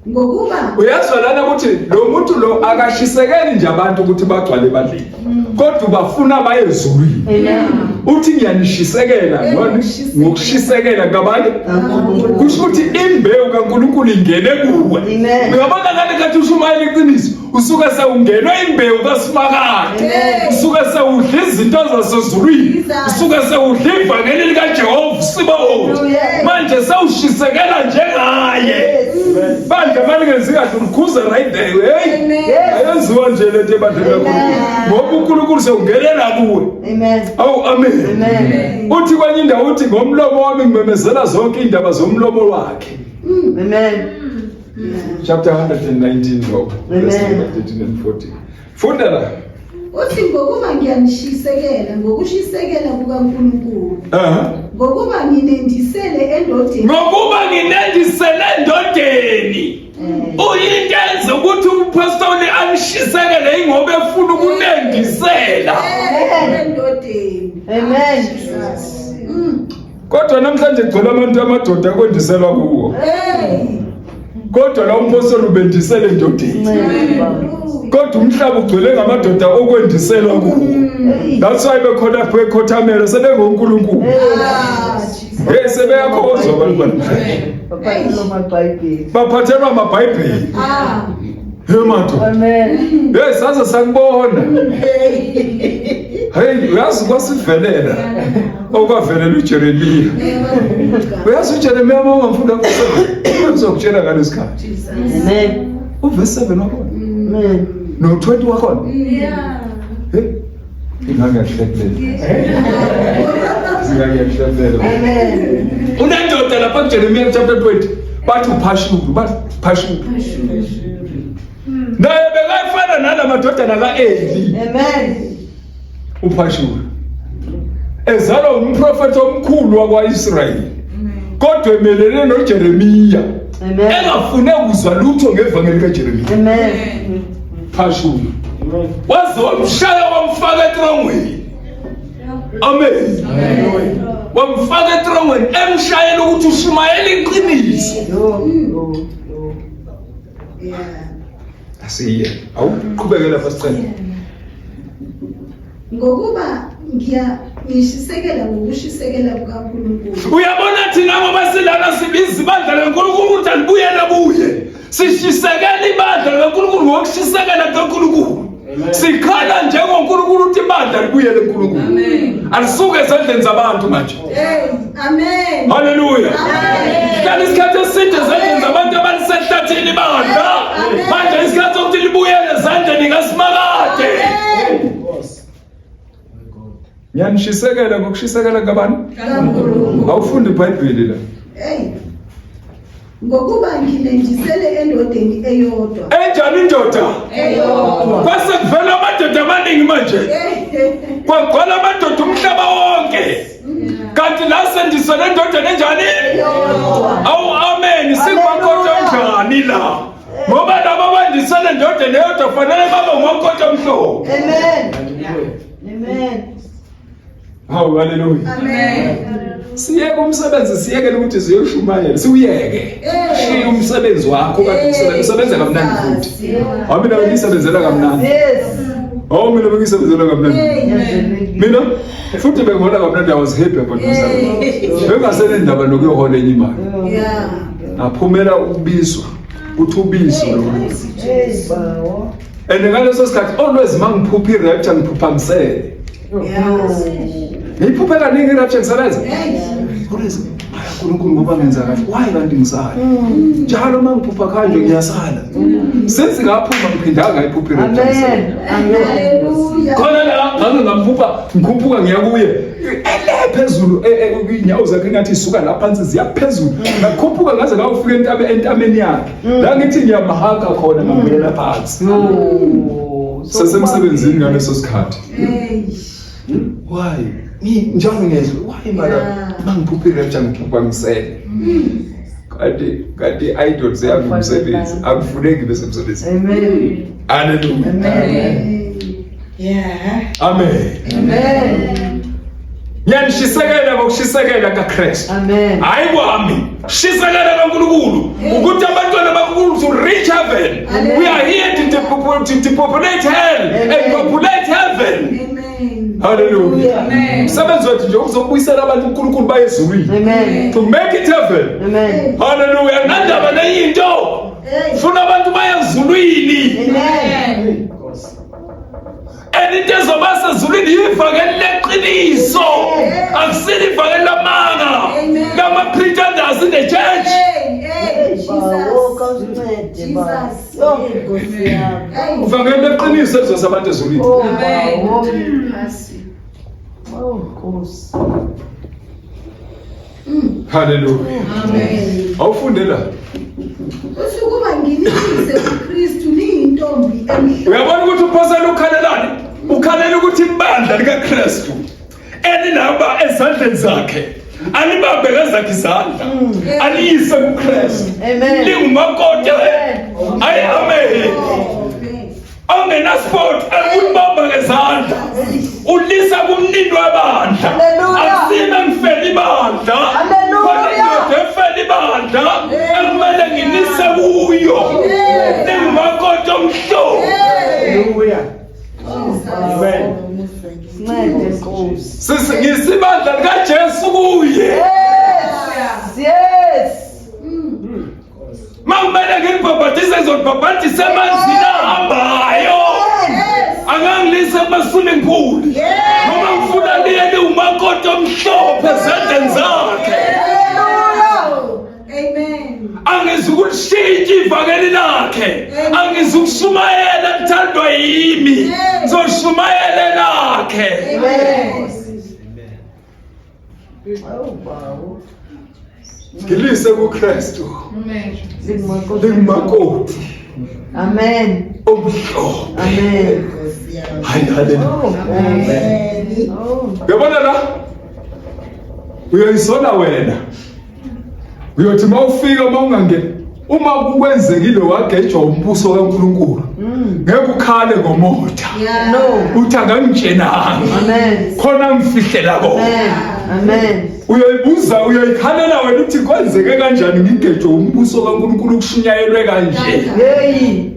Ngokuba Uyazwa lana ukuthi lo muntu lo akashisekeli nje abantu ukuthi bagcwale ebandleni. Kodwa ubafuna baye ezulwini. Amen. Uthi ngiyanishisekela ngokushisekela kabani? Kusho ukuthi imbewu kaNkulunkulu ingene kuwe. Amen. Uyabona ngale kathi ushumayela iqiniso, usuke sewungenwe imbewu kaSimakade. Amen. Usuke sewudla izinto zasezulwini. Usuke sewudla ivangeli likaJehova Sibawoti. Hallelujah. Manje sewushisekela njengaye. Yes. Bandla malingenzi kahle ulikhuza right there. Hey. Amen. Ayenziwa nje lento ebandleni kaNkulunkulu. Ngoba uNkulunkulu sewungenela kuwe. Amen. Awu amen. Amen. Uthi kwenye indawo uthi ngomlomo wami ngimemezela zonke indaba zomlomo wakhe. Amen. Chapter 119 lokho. Amen. Verse number 13 and 14. Funda la. Uthi ngokuba ngiyanishisekela ngokushisekela kukaNkulunkulu. Aha. Ngokuba nginendisele endodeni. Ngokuba nginendisele endodeni. Uyinto enza ukuthi umpostoli anishisekele ingoba efuna ukunendisela. Endodeni. Amen. Jesus. Mm. Kodwa namhlanje kugcwele abantu amadoda akwendiselwa kuwo. Hey. Kodwa la umpostoli ubendisele endodeni. Amen. Kodwa umhlaba ugcwele ngamadoda okwendiselwa kuwo. That's why bekhona bekhothamela sebengoNkulunkulu. Ah, Jesus. Hey sebeyakhozwa abantu banamhlanje. Baphathelwa amabhayibheli. Baphathelwa amabhayibheli. Ah. Hey madoda. Amen. Hey saze sakubona. Hey uyazi kwasivelela okwavelela uJeremiya. Uyazi uJeremiya uma ungamfunda ku-7 uzokutshela ngalesikhathi. Amen. Uverse 7 wakhona. Amen. No 20 wakhona. Yeah. Hey. Ingangiyakuhlekelela. Singangiyakuhlekelela. Amen. Unendoda lapha kuJeremiya chapter 20 bathi uPhashuri, bathi Phashuri. Naye bekayifana nalamadodana kaEli. Amen. uPhashuri. Ezalwa umprofeti omkhulu wakwaIsrayeli. Kodwa emelene noJeremiya. Amen. Engafune ukuzwa lutho ngevangeli kaJeremiya. Amen. Phashuri. Waze wamshaya wamfaka etrongweni. Amen. Wamfaka etrongweni emshayela ukuthi ushumayela iqiniso. Yo, yo, yo. Yeah. Asiye. Awuqhubeke lapha sicela. Ngokuba ngiya ngishisekela ngokushisekela kukaNkulunkulu. Uyabona thina ngoba silana sibiza ibandla likaNkulunkulu ukuthi alibuyele kuye. Sishisekela ibandla likaNkulunkulu ngokushisekela kukaNkulunkulu. Sikhala njengoNkulunkulu ukuthi ibandla libuyele kuNkulunkulu. Alisuke ezandleni zabantu manje. Amen. Haleluya. Hlala isikhathi eside ezandleni zabantu abalisehlathini ibandla. Manje isikhathi sokuthi libuyele ezandleni kaSimakade. Ngiyanishisekela ngokushisekela kabani? KaNkulunkulu. Awufundi iBhayibheli la. Hey. Ngokuba nginendisele endodeni eyodwa. Enjani indoda? Eyodwa. Kwase kuvela amadoda amaningi manje. Kwagcwala amadoda umhlaba wonke. Kanti la sendisele endodeni enjani? Eyodwa. Awu amen, sikumakoti onjani la? Ngoba laba abandisele endodeni eyodwa fanele babe umakoti omhlophe. Amen. Amen. Hawu haleluya. Amen. Siyeke umsebenzi siyekele ukuthi siyoshumayela siwuyeke. Shiya umsebenzi wakho kade usebenza usebenza kamnandi futhi. Hawu mina bengisebenzela kamnandi. Yes. Hawu mina bengisebenzela kamnandi. Mina futhi bengihola kamnandi I was happy about myself. Bengasenendaba nokuyohola enye imali. Yeah. Ngaphumela ukubizwa. Uthi ubizo lo. Hey bawo. And ngaleso sikhathi always mangiphupha i-rapture ngiphupha ngisele. Yes. Ngiyiphuphe kaningi i-rapture ngisebenza. Hey. Always hayi uNkulunkulu ngoba ngenza kahle. Why kanti ngisala? Njalo uma ngiphupha kanje ngiyasala. Since ngaphuma ngiphindanga ngayiphupha i-rapture. Amen. Amen. Hallelujah. Khona la ngake ngamphupha ngikhuphuka ngiya kuye. Ele phezulu inyawo zakhe ngathi isuka la phansi ziya phezulu. Ngakhuphuka ngaze ngayofika entabe entameni yakhe. La ngithi ngiyamhaga khona ngabuyela phansi. No. Sasemsebenzini ngaleso sikhathi. Hey. Why? Ngi njalo ngezwe why mara Yeah. mangiphupha i-rapture ngiphupha ngisele. Kanti kanti idol ziyami umsebenzi akufuneki bese emsebenzini. Amen. Hallelujah. Amen. Yeah. Amen. Amen. Ngiyanishisekela ngokushisekela kaKristu. Amen. Hayi kwami. Shisekela kaNkulunkulu ukuthi abantwana baNkulunkulu to reach heaven. Amen. We are here to depopulate hell and Amen. populate heaven. Amen. Hallelujah. Amen. Umsebenzi wethu nje uzobuyisela abantu uNkulunkulu baye ezulwini. Amen. To make it heaven. Amen. Hallelujah. Nandaba neyinto. Hey. Funa abantu baye ezulwini. Amen. And into ezoba sezulwini yivangeli leqiniso. Akusilo ivangeli lamanga. Amen. Lama pretenders in the church. Hey, hey, Jesus. Bawo kawusincede bawo. Jesus. Yo Nkosi yami. Hey. Ivangeli leqiniso elizosa abantu ezulwini. Oh bawo. Oh Nkosi. Hallelujah. Amen. Awufunde la. Usukuba nginise kuKristu niyintombi emhlophe. Uyabona ukuthi uphosela ukhalelani? Ukhalela ukuthi ibandla likaKristu elinaba ezandleni zakhe alibambe ngezakhe izandla aliyise kuKristu. Amen. Lingumakoti. Ayi amen. Ongenasport ekubamba ngezandla ulisa kumnini webandla. Hallelujah. Akusime ngifela ibandla. Hallelujah. Khona indoda efela ibandla ekumele ngilise kuyo. Lingumakoti omhlophe. Hallelujah. Amen. Sincede Nkosi. Sisi ngisibandla likaJesu kuye. Yes. Yes. Makumele ngilibhabhadise ngizolibhabhadisa emanzini ahambayo. Angangilise kuma-swimming pool. Noma ngifuna liye liwumakoti omhlophe ezandleni zakhe. Amen. Angizukulishintsha ivangeli lakhe. Angizukushumayela lithandwa yimi. Ngizoshumayela lakhe. Amen. Oh bawo. Ngilise kuKristu. Lingumakoti. Lingumakoti Amen. omhlophe. Amen. Hayi haleluya. Oh. Amen. Oh. Uyabona la? Uyayisola wena. Uyothi mawufika mawungangeni uma kukwenzekile wagejwa umbuso kaNkuluNkulu. Ngeke ukhale ngomotha. Yeah. No. Uthi angangitshenanga. Amen. Khona ngifihlela kona. Amen. Amen. Uyoyibuza uyoyikhalela wena uthi kwenzeke kanjani ngigejwe umbuso kaNkuluNkulu kushunyayelwe kanje. Hey.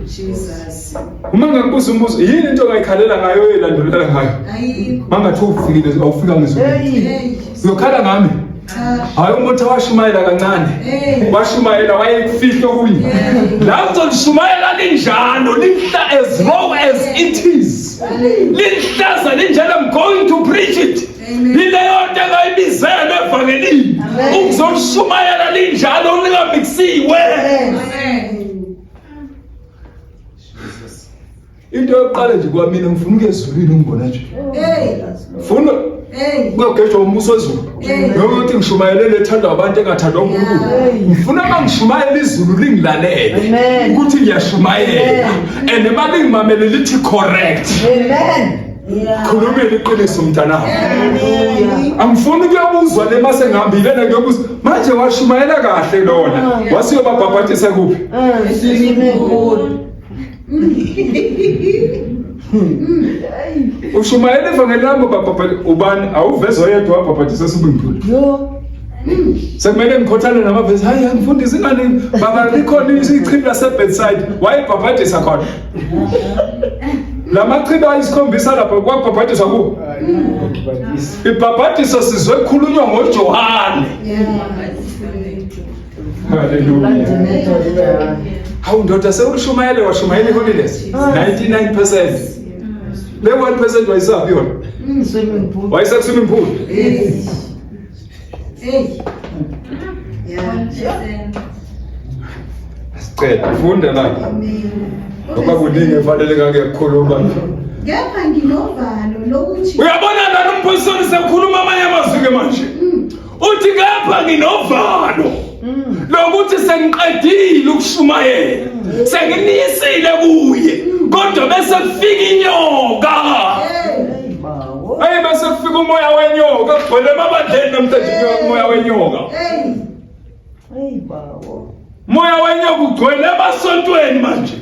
Jesus. Uma ngakubuza umbuzo yini into ongayikhalela ngayo oyilandulela ngayo? Ayikho. Mangathi ufikile awufika ngezulu. Hey. Hey. Uyokhala ngami. Hayi umuntu washumayela kancane. Washumayela wayekufihla okunye. La uzolishumayela linjalo, lihla as raw as it is. Lihlaza linjalo, I'm going to preach it. Yileyo nto engayibizelwe evangelini. Ukuzolishumayela linjalo lingamixisiwe. Into yokuqala nje kwamina ngifuna ukuya ezulwini ungibona nje. Hey. Funa Hey. kuyogejwa umbuso wezulu. Nokuthi ngishumayelele ethandwa abantu engathandwa uNkulunkulu. Ngifuna uma ngishumayela izulu lingilalele Amen. ukuthi ngiyashumayela. And uma lingimamele lithi correct. Amen. Khulumile iqiniso mntanami. Hallelujah. Angifuni ukuyobuzwa le mase ngihambile ngiyobuzwa. Manje washumayela kahle lona. Wasiyobabhabhatisa kuphi? Swimming pool. Ushumayela ivangeli lami ubabhabhati ubani awuveze oyedwa wabhabhatisa swimming pool. Yo. Sekumele ngikhothane namavesi hayi angifundisi ingane baba likhona ichibi lase-bedside wayebhabhadisa khona la machibi ayisikhombisa lapha kwabhabhadiswa kuwo ibhabhadiso sizwe kukhulunywa ngoJohane. Haleluya. Hawu ndoda sewulishumayele washumayela i-holiness 99%. Le 1% wayisaphi yona? Swimming pool. Wayiseku-swimming pool. Hey. Yeah. Sicela funda la. Amen. Ngoba kuningi efanele ngangekukhuluma. Kepha nginovalo lokuthi Uyabona lana umpostoli sekukhuluma amanye amazwi ke manje. Uthi kepha nginovalo lokuthi sengiqedile ukushumayela. Senginisile kuye. Kodwa bese kufika inyoka. Hey. Bawo. Hey bese kufika umoya wenyoka kugcwele emabandleni namhlanje umoya wenyoka. Hey. Hey bawo. Moya wenyoka ugcwele emasontweni manje.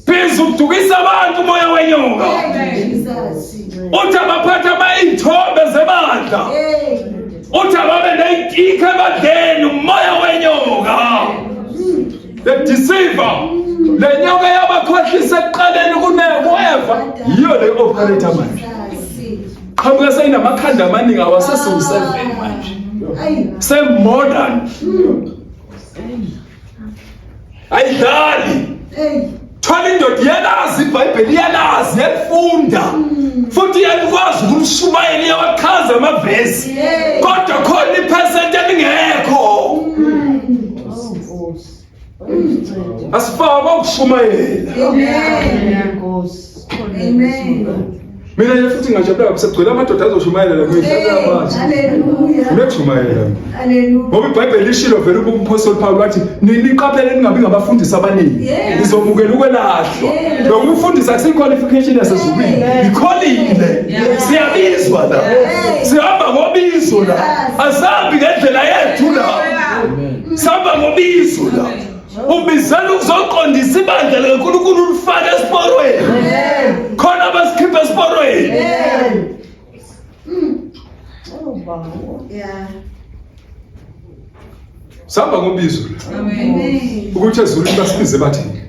Biza ukudukisa abantu umoya wenyoka. Hey Jesus. Uthi abaphatha ama-iy'thombe zebandla. Hey. Uthi ababe ney'tikha ebandleni umoya wenyoka. The deceiver. Le nyoka yabakhohlisa ekuqaleni kunekweva. Yiyo le operator manje. Jesus. Qhamuka seyinamakhanda amaningi awasesewu-7 manje. Ay. Se-modern. Ayidlali. Hey. Thola indoda iyalazi iBhayibheli iyalazi iyalifunda futhi iyakwazi ukulishumayela iyawachaza amavesi Yeah. kodwa khona iphesenti elingekho. Oh Nkosi. Asifakwa ukushumayela. Amen. Nkosi. Amen. Mina nje futhi ngajabula kabi sekugcwele amadoda azoshumayela la Hey. ngiyadlala Hallelujah. unekushumayela Hallelujah. ngoba iBhayibheli lishilo vele umpostoli Paul wathi niqaphele ningabi ngabafundisi abaningi Yeah. nizomukela ukwelahlwa. Yeah. Lokufundisa akusiyi-qualification yasezulwini, i-calling le. Siyabizwa la, sihamba ngobizo la, asihambi ngendlela yethu la, sihamba ngobizo la. Ubizela ukuzoqondisa ibandla likaNkulunkulu ulifake esiporweni khona basikhiphe esiporweni. Oh bawo. Yeah. Sihamba ngobizo la Amen. ukuthi ezulwini basibize bathini.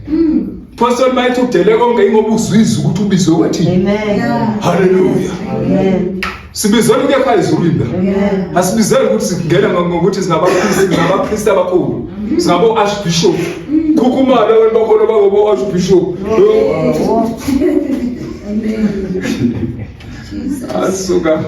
Pastor mayithi udele konke ingoba uzwizwa ukuthi ubizwe wathini. Amen. Yeah. Haleluya. Amen. Sibizelwe ukuya ekhaya ezulwini la. Amen. Asibizeli ukuthi singena ngokuthi singabapristi, singabapristi abakhulu. Singabo archbishop. Khukhumala abantu bakhona bangobo archbishop. Amen. Jesus. Asuka.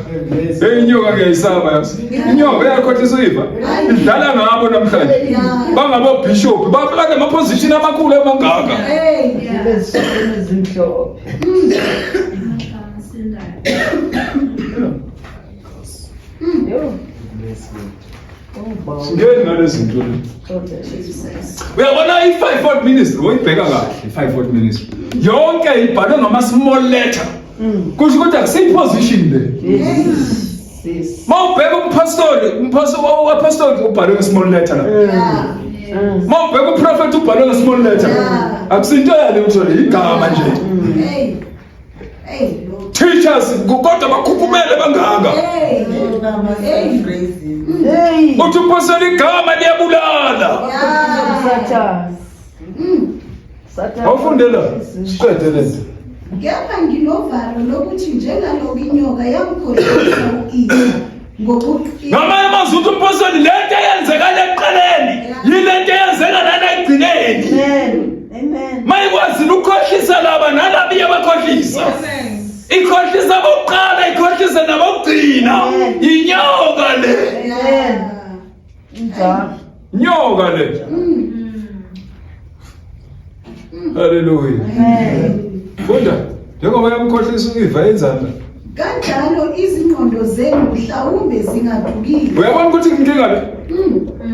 Hey inyoka ngiyayisaba yazi. Inyoka iyakhohlisa uyiva. Idlala ngabo namhlanje. Yeah. Bangabo bishop, bafaka ama position amakhulu amangaka. Hey. Yeah. Lezi ezimhlophe. Yo. Oh bawo. Singeni ngalezi zinto le. Jesus. Uyabona i-five-fold ministry, uyibheka kahle i-five-fold ministry. Yonke ibhalwe ngama-small letter. Kusho ukuthi akusiyi-position le. Yes. Yes. Ma ubheka umpostoli, umpostoli ubhalwe nge-small letter la. Yeah. Ma ubheka uprofet ubhalwe nge-small letter. Yeah. Akusinto yale utho le, igama nje. Hey. Hey Lord. Teachers kodwa bakhukhumele bangaka. Hey. Hey. Hey. Uthi umpostoli igama liyabulala. Yeah. Satan. Satan. Awufunde la. Siqede lento. Kepha nginovalo lokuthi njengalokhu inyoka yamkhohlisa u-Eva Ngokuqina. Ngamanye amazwi uthi umpostoli le nto eyenzeka le ekuqaleni yile nto eyenzeka nala ekugcineni. Amen. Amen. Mayikwazile ukukhohlisa laba nalaba iyabakhohlisa. Ikhohlisa abokuqala ikhohlise nabokugcina. Inyoka le. Amen. Injalo. Nyoka le. Haleluya. Amen. Funda. Njengoba yamkhohlisa uEva yenzani? Kanjalo izingqondo zenu mhlawumbe zingadukile. Uyabona ukuthi inkinga le?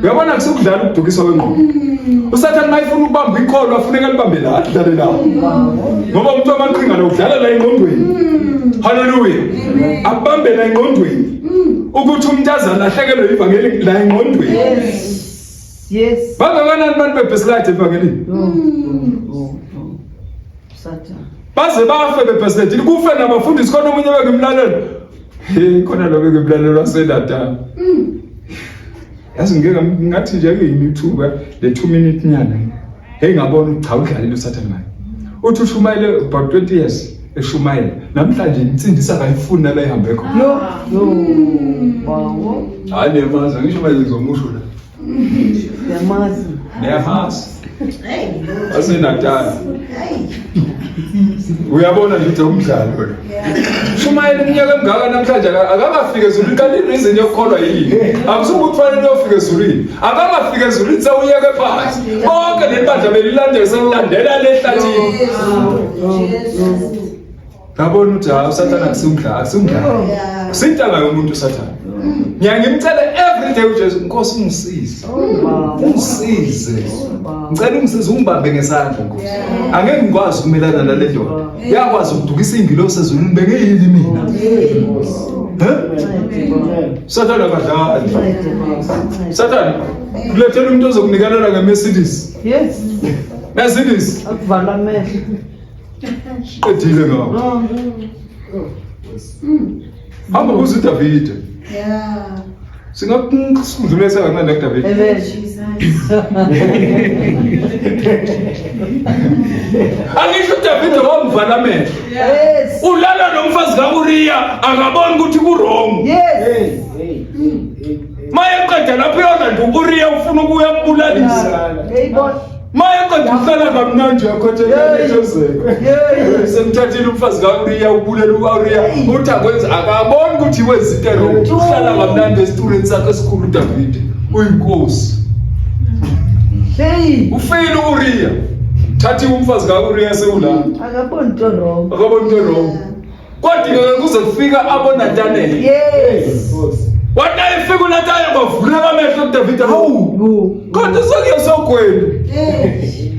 Uyabona kusukudlala ukudukiswa kwengqondo. USathane mayifuna ukubamba ikholwa afuneka libambe la adlale la. Ngoba umuntu amaqhinga lo udlala la engqondweni. Haleluya. Akubambe la engqondweni. Ukuthi umuntu azalahlekelwe ivangeli la engqondweni. Yes. Yes. Bangakanani abantu bebhesilade evangelini? Satan. Baze bafe bebhesilade. Kufe nabafundisi khona omunye bengimlalela. Hey khona lo bengimlalela waseNatal. Yazi ngeke ngathi nje kuyini ithuba le 2 minute nyana. Hey ngabona ukuthi cha udlalile uSathane manje. Uthi ushumayele about 20 years eshumayela. Namhlanje insindisa akayifuni nala ihambe khona. Yo. Yo. Bawo. Hayi niyamazi ngisho manje ngizomusho la. Yamazi. Niyamazi. Hey. WaseNatal. Hey. Uyabona nje ukuthi umdlalo lo. Shumayela iminyaka emingaka namhlanje akakafika ezulwini kanti ireason yokukholwa yini? Akusukuthi kufanele uyofika ezulwini. Akakafika ezulwini sewuyeke phansi. Bonke leli bandla belilandela selilandela lehlathini. Jesu. Ngabona ukuthi hayi uSathane akusumdlalo, akusumdlalo. Yeah. Kusintanga yomuntu uSathane. Ngiyangimcela every day uJesu, Nkosi ungisize. Oh, Ungisize. Ngicela ungisize ungibambe ngesandla Nkosi. Angeke ngikwazi ukumelana nale ndoda. Yakwazi ukudukisa ingilosi ezulwini bengeyini mina. He? Sathane akadlali. Sathane kulethela umuntu ozokunikelela ngeMercedes. Yes. Mercedes Akuvala amehlo. qedile ngawo. Hamba kuze uDavide. Yeah. Singakudlulisa kancane kuDavide. Amen. Angisho uDavide wamvala amehlo. Yes. Ulala nomfazi kaUriya akaboni ukuthi ku-wrong. Yes. Mayeqeda lapho uyolanda uUriya ufuna ukuya mbulalisa. Hey boy. Mayeqeda uhlala kamnandi uyakhothela Yes. Semthathile umfazi kaUriya ubulela uUriya uthi akwenza akaboni ukuthi wenza into wrong. Uhlala kamnandi esitulweni sakhe esikhulu uDavide uyinkosi. Hey. Ufile uUriya. Thathiwe umfazi kaUriya sewula. Akaboni into wrong. Akaboni into wrong. Kwadingeka kuze kufika aboNathanael. Yes. Wathi efika uNathanael kwavuleka amehlo kuDavide. Hawu. Yo. Kodwa sekuye sogwenu. Hey.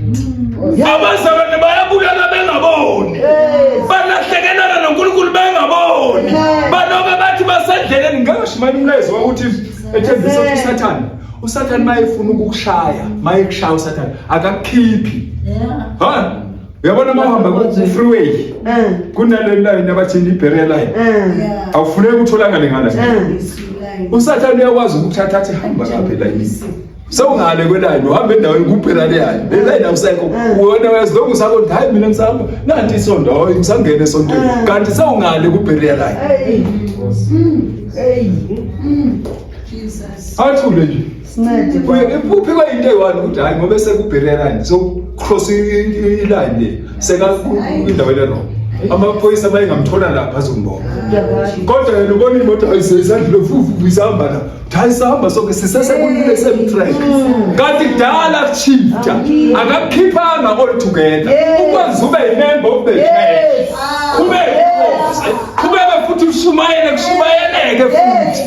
Abazalwane bayabulala bengaboni. Yes. Balahlekelana noNkulunkulu bengaboni. Balobe bathi basendleleni ngashumayela umlayezo wokuthi ethembisa ukuthi uSathane uSathane mayefuna ukukushaya, mayekushaya uSathane akakukhiphi. Yeah. Ha? Uyabona uma uhamba ku freeway kunale line abathini i-barrier line. Yeah. Awufuneki utholakale ngala. Line. uSathane uyakwazi ukuthatha athi hamba ngapha elayinini. Sewungale kwelayini uhamba endaweni kuphela leyayo. Le line awusekho. Wena uyazilokhu usabona ukuthi hayi mina ngisahamba nanti isonto hayi ngisangena esontweni. Kanti sewungale ku-barrier line. Hey. Hey. Jesus. Athule nje. Sincede. Uphikwa into eyi-one ukuthi hayi ngoba seku-barrier line so cross i-line le seka indawo le-wrong. Amaphoyisa mayengamthola lapha azombona. Kodwa yena ubona imoto ayisezandlule fufu isahamba la. Hayi sahamba sonke sisesekulile same track. Kanti kudala kushifta. Akakukhiphanga all together. Yes. Ukwenza ube yi-member of the church. Yes. Kube kubeke futhi ushumayele kushumayeleke futhi.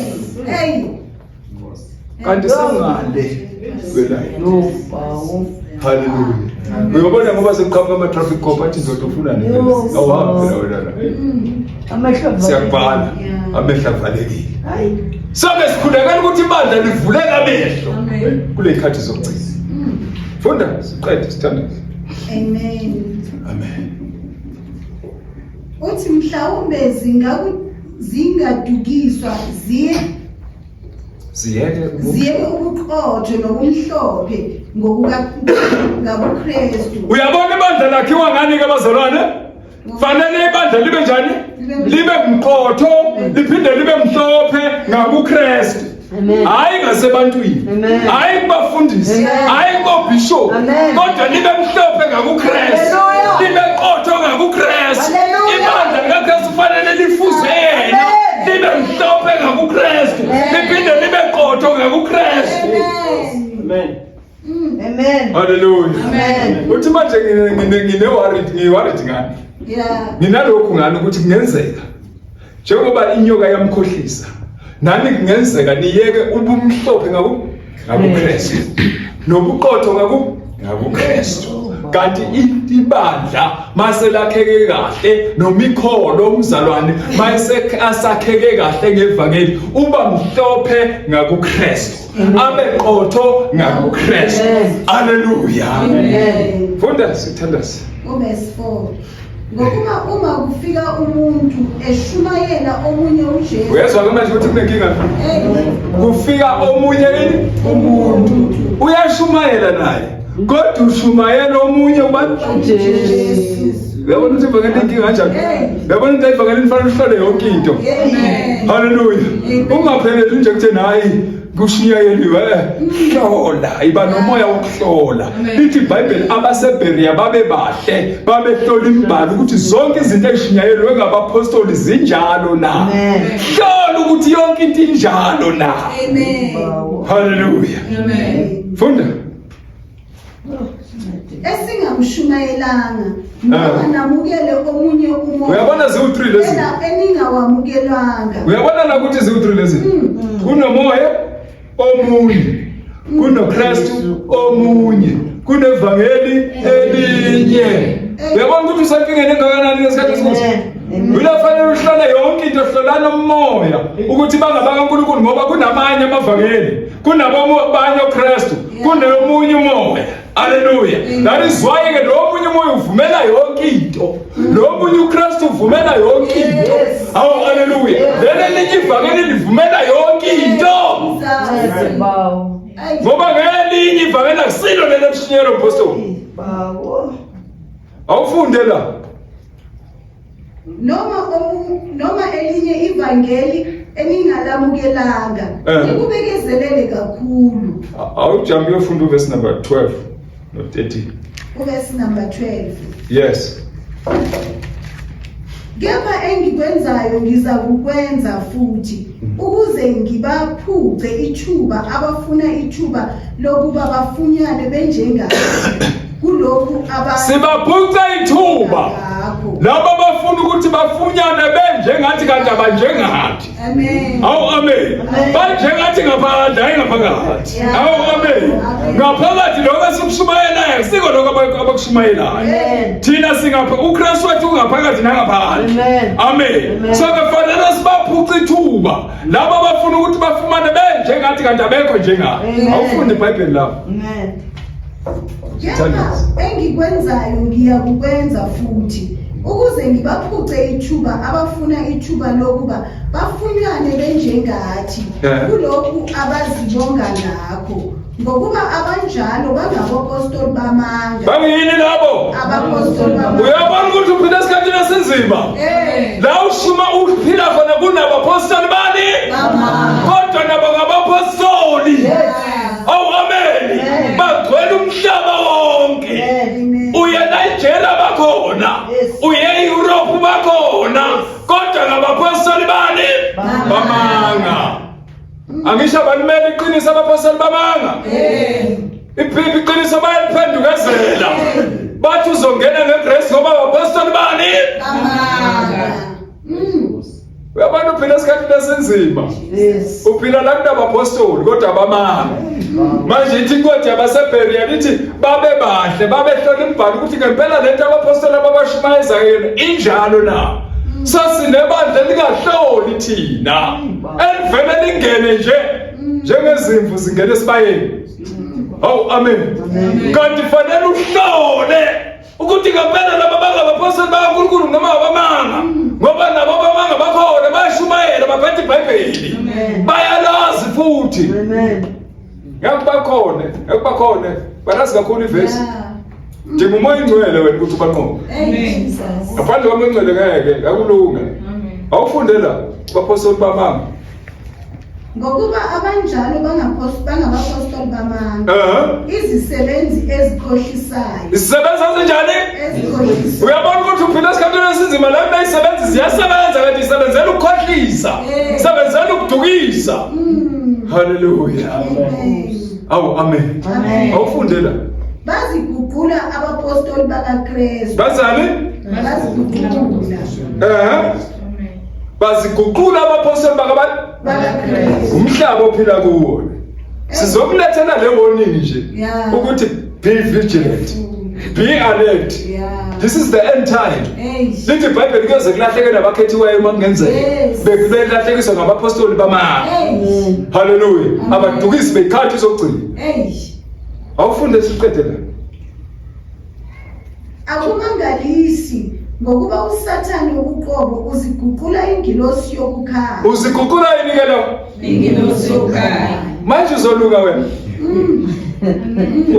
Hey. Kanti sengale kwelayini. Yo, bawo. Hallelujah. Uyabona ngoba sekuqhamuka ama traffic cop athi ndoda ufuna nini? Awuhambi phela wena la. Amehlo avalekile. Siyakubhala. Yeah. Amehlo avalekile. Hayi. Sonke sikhulekela ukuthi ibandla livuleke amehlo kule khathi zokugcina. Funda siqede sithandaze. Amen. Amen. Uthi mhlawumbe zingadukiswa ziye Ziyeke ziyeke ubuqotho nobumhlophe ngokuka ngakuKristu. Uyabona ibandla lakhiwa ngani ke bazalwane? Fanele ibandla libe njani? Libe mqotho, liphinde libe mhlophe ngakuKristu. Hayi ngasebantwini, hayi kubafundisi, hayi kubobishop, kodwa libe mhlophe ngakuKristu, libe qotho ngakuKristu. Ibandla likaKristu kufanele lifuze yena, libe mhlophe ngakuKristu, liphinde libe qotho ngakuKristu. Amen. Amen. Hallelujah. Amen. Uthi manje ngine worried, ngi worried ngani? Yeah. Nginalokhu ngani ukuthi kungenzeka njengoba inyoka yamkhohlisa nani kungenzeka niyeke ubumhlophe ngaku ngakuKristu nobuqotho ngaku ngakuKristu kanti ibandla mase lakheke kahle nomikholo umzalwane mase asakheke kahle ngevangeli uba mhlophe ngakuKristu abe qotho ngakuKristu. Haleluya. Funda sithandaze. Uverse 4. Ngokuba uma kufika umuntu eshumayela omunye uJesu. Uyezwa ke manje ukuthi kunenkinga. Kufika omunye yini? Umuntu. Uyashumayela naye. Kodwa ushumayela omunye ubani? Jesu. Uyabona ukuthi ivangeli inkinga kanjani? Uyabona ukuthi ivangeli lifanele uhlole yonke into. Haleluya. Ungapheleli nje kutheni hayi kushunyayeliwe hlola iba nomoya wokuhlola lithi iBhayibheli abaseBerea babe bahle babehlola imibhalo ukuthi zonke izinto ezishunyayelwe ngabapostoli zinjalo na hlola ukuthi yonke into injalo na. Amen. Haleluya. Amen. Funda. Esingamshumayelanga noma namukele omunye umoya. Uyabona ziwu3 lezi. Eningawamukelanga. Uyabona la ukuthi ziwu3 lezi. Kunomoya omunye. KunoKristu omunye. Kunevangeli elinye. Uyabona ukuthi usenkingeni engakanani ngesikhathi esikuthi. Kufanele uhlole yonke into, hlolana umoya ukuthi bangabakaNkulunkulu ngoba kunamanye amavangeli, kunabanye oKristu, kunomunye umoya. Haleluya. That is why ke lo munye umoya uvumela yonke into. Lo munye uKristu uvumela yonke into. Awu haleluya. Leli elinye ivangeli livumela yonke into. Ngoba ngelinye ivangeli akusilo leli elishunyelwa umpostoli. Awufunde la. Noma elinye ivangeli eningalamukelanga nikubekezelele kakhulu. Awujambe uyofunda uverse number 12 no 13. Uverse number 12. Yes. Kepha engikwenzayo ngizakukwenza futhi ukuze ngibaphuce ithuba abafuna ithuba lokuba bafunyane benjengathi kulokhu sibaphuca ithuba laba bafuna ukuthi bafunyane benjengathi kanti abanjengathi. Amen. Awu amen. Banjengathi ngaphandle hayi ngaphakathi. Awu amen. Ngaphakathi lokho esikushumayelayo siko lokho abakushumayelayo. Thina singapha uKristu wethu ungaphakathi nangaphandle. Amen. So kufanele sibaphuce ithuba laba abafuna ukuthi bafumane benjengathi kanti abekho njengathi. Awufunde iBhayibheli lapho. Amen. Kepha engikwenzayo ngiyakukwenza futhi ukuze ngibaphuce ithuba abafuna ithuba lokuba bafunyane benjengathi kulokhu abazibonga ngakho, ngokuba abanjalo bangabapostoli bamanga. Bangiyini labo? Abapostoli bamanga. Uyabona ukuthi uphila esikhathini esinzima. La ushuma uphila khona kunabapostoli bani? Kodwa nabo ngabapostoli. Awu amen. Bagcwele umhlaba wonke. Uye Nigeria bakhona. Uye Europe bakhona. Kodwa ngabapostoli bani? Bamanga. Angisho abalimele iqiniso abapostoli bamanga. Iphiphi iqiniso bayaliphendukezela. Bathi uzongena ngegrace ngoba abapostoli bani? Bamanga. Uyabona uphila esikhathini esinzima. Uphila la kunabapostoli kodwa abamanga. Manje ithi incwadi yabaseBerea lithi babe bahle babehlola imibhalo ukuthi ngempela lento abapostoli ababashumayeza yona injalo na. Sasinebandla elingahloli thina. Elivele lingene nje njengezimvu zingena esibayeni. Awu amen. Kanti fanele uhlole ukuthi ngempela laba bangabapostoli bakaNkulunkulu noma abamanga, ngoba nabo abamanga bakhona bayashumayela baphethe iBhayibheli bayalazi futhi. Amen. Ngeke bakhona, ngeke bakhona balazi kakhulu ivesi. Dinga umoya ingcwele wena ukuthi ubanqobe. Ngaphandle kwamoya ingcwele ngeke akulunga. Awufunde la bapostoli bamanga. Ngokuba abanjalo bangabapostoli bamanga. Izisebenzi ezikhohlisayo. Izisebenzi ezinjani? Ezikhohlisayo. Uyabona ukuthi uphila esikhathini esinzima la mina izisebenzi ziyasebenza kanti isebenzela ukukhohlisa. Isebenzela ukudukisa. Hallelujah. Amen. Awu amen. Amen. Awufunde la. Baziguqula abapostoli bakaKristu. Bazani? Baziguqula. Baziguqula abapostoli bakabani? BakaKristu. Umhlaba ophila kuwo. Sizokulethela le warning nje ukuthi be vigilant. Be alert. This is the end time. Lithi iBhayibheli kuyoze kulahleke nabakhethiweyo uma kungenzeka. Belahlekiswa ngabapostoli bamanga. Hallelujah. Abadukisi bekhathi zokugcina. Awufunde siqede la. Akumangalisi ngokuba uSathane uqobo uziguqula ingilosi yokukhanya. Uziguqula yini ke lo? Ingilosi yokukhanya. Manje uzoluka wena.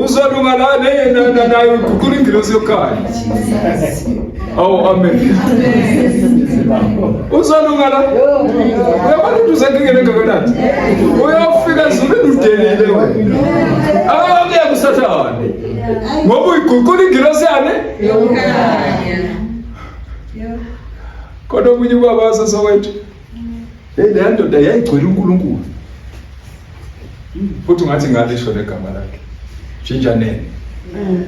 Uzolunga la nayo iguqula ingilosi yokukhanya. Oh amen. Uzolunga la. Uyabona ukuthi usenkingeni engakanani? Uyofika ezulwini udelile wena. Awukuya kuSathane. Ngoba uyiguqula ingilosi yani? Yokukhanya. Kodwa omunye ubaba waseSoweto. Hey le ndoda yayigcwele uNkulunkulu. Futhi ungathi ngalisho negama lakhe. Jinjanene.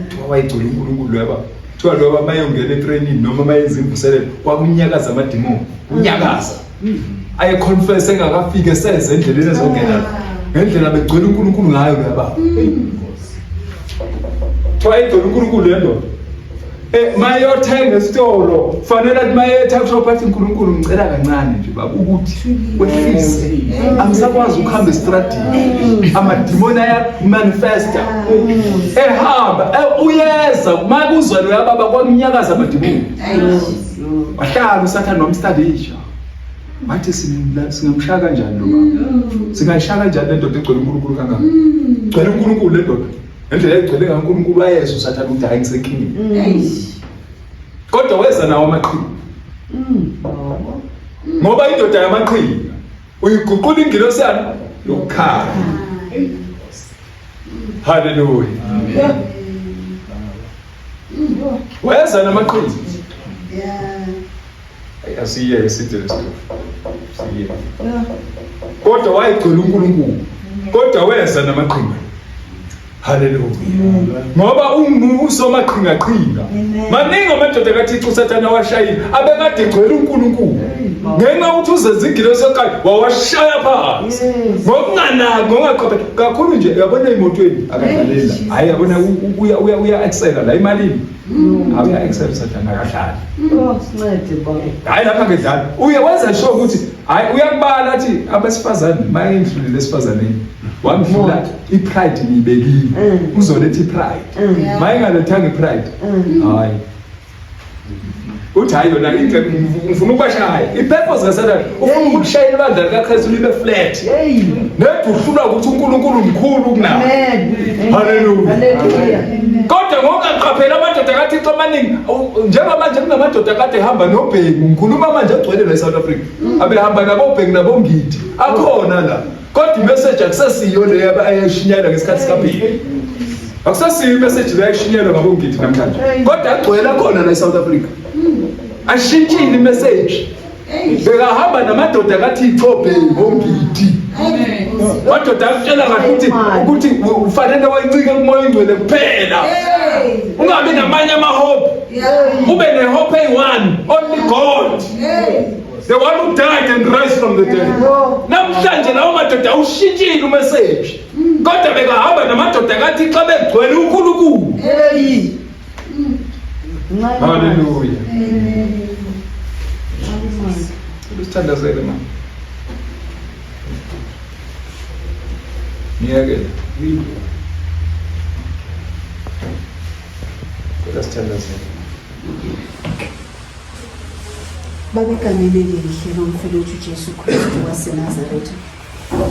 Kuthiwa wayegcwele uNkulunkulu yaba. Kuthiwa loba mayongena etrainini noma mayenza imvuselelo kwakunyakaza amadimoni. Unyakaza. Aye confess engakafiki eseze endleleni ezongena. Ngendlela begcwele uNkulunkulu ngayo yaba. Kuthiwa ayigcwele uNkulunkulu le ndoda. Mayothenga esitolo fanele athi mayetha kushop athi uNkulunkulu ngicela kancane nje baba ukuthi wehlise angisakwazi ukuhamba estradini amadimoni aya manifesta ehamba uyeza makuzwa lo yababa kwakunyakaza amadimoni wahlala uSathane wamstadisha wathi singamshaya kanjani lo baba singayishaya kanjani le ndoda egcwele uNkulunkulu kangaka gcwele uNkulunkulu le ndoda Ngendlela egcwele kaNkulunkulu wayezwa uSathane ukuthi hayi ngisenkingeni. Kodwa weza nawo amaqhinga. Ngoba indoda yamaqhinga uyiguqula ingilosi yani yokukhanya. Hallelujah. Amen. Weza namaqhinga. Yeah. Asiyeke side lesitofu. Siyeke. Kodwa wayegcwele uNkulunkulu. Kodwa weza namaqhinga. Haleluya. Ngoba ungusomaqhinga qhinga. Maningi amadoda kaThixo uSathane awashayile abekade egcwele uNkulunkulu. Ngenxa yokuthi uzenza ingilosi yokuqala wawashaya phansi. Ngokunganaki ngokungaqapheli kakhulu nje uyabona emotweni akadlalela. Hayi yabona uya uya uya excel la imalini. Awuya excel Sathane akadlali. Oh, sincede baba. Hayi lapha ngedlala. Uye wenza sure ukuthi hayi uyakubala athi abesifazane mayendlulile esifazaneni. Wangidlula ipride ngiyibekile. Uzoletha ipride. Mayingalethanga ipride. Hayi. Uthi hayi yona into ngifuna ukubashaya. Ipurpose kaSathane ufuna ukushayela ibandla likaKristu libe flat. Hey. Neduhlulwa ukuthi uNkulunkulu mkhulu kunawe. Amen. Hallelujah. Hallelujah. Kodwa ngokaqaphela amadoda kaThixo amaningi njengamanje kunamadoda kade ehamba nobhengu ngikhuluma manje agcwele la eSouth Africa abehamba nabobhengu nabongidi akhona la kodwa imessage akusesiyo le ayeshinyelwa ngesikhathi sikaBheki akusesiyo imessage le ayeshinyelwa ngabongidi namhlanje kodwa agcwele akhona la eSouth Africa ashintshile imessage bekahamba namadoda kaThixo obhengu ongidi madoda akutshela kahle ukuthi ukuthi ufanele wayincike kumoya oyingcwele kuphela ungabi namanye amahope ube nehope eyi-one only God the one who died and rose from the dead namhlanje lawo madoda awushintshile umessage kodwa bekahamba namadoda kaThixo abegcwele uNkulunkulu. Hey. Hallelujah. Usithandazele mama. Ngiyeke. Cela sithandazele. Baba egameni elihle lomfelo wethu Jesu Kristu waseNazaretha.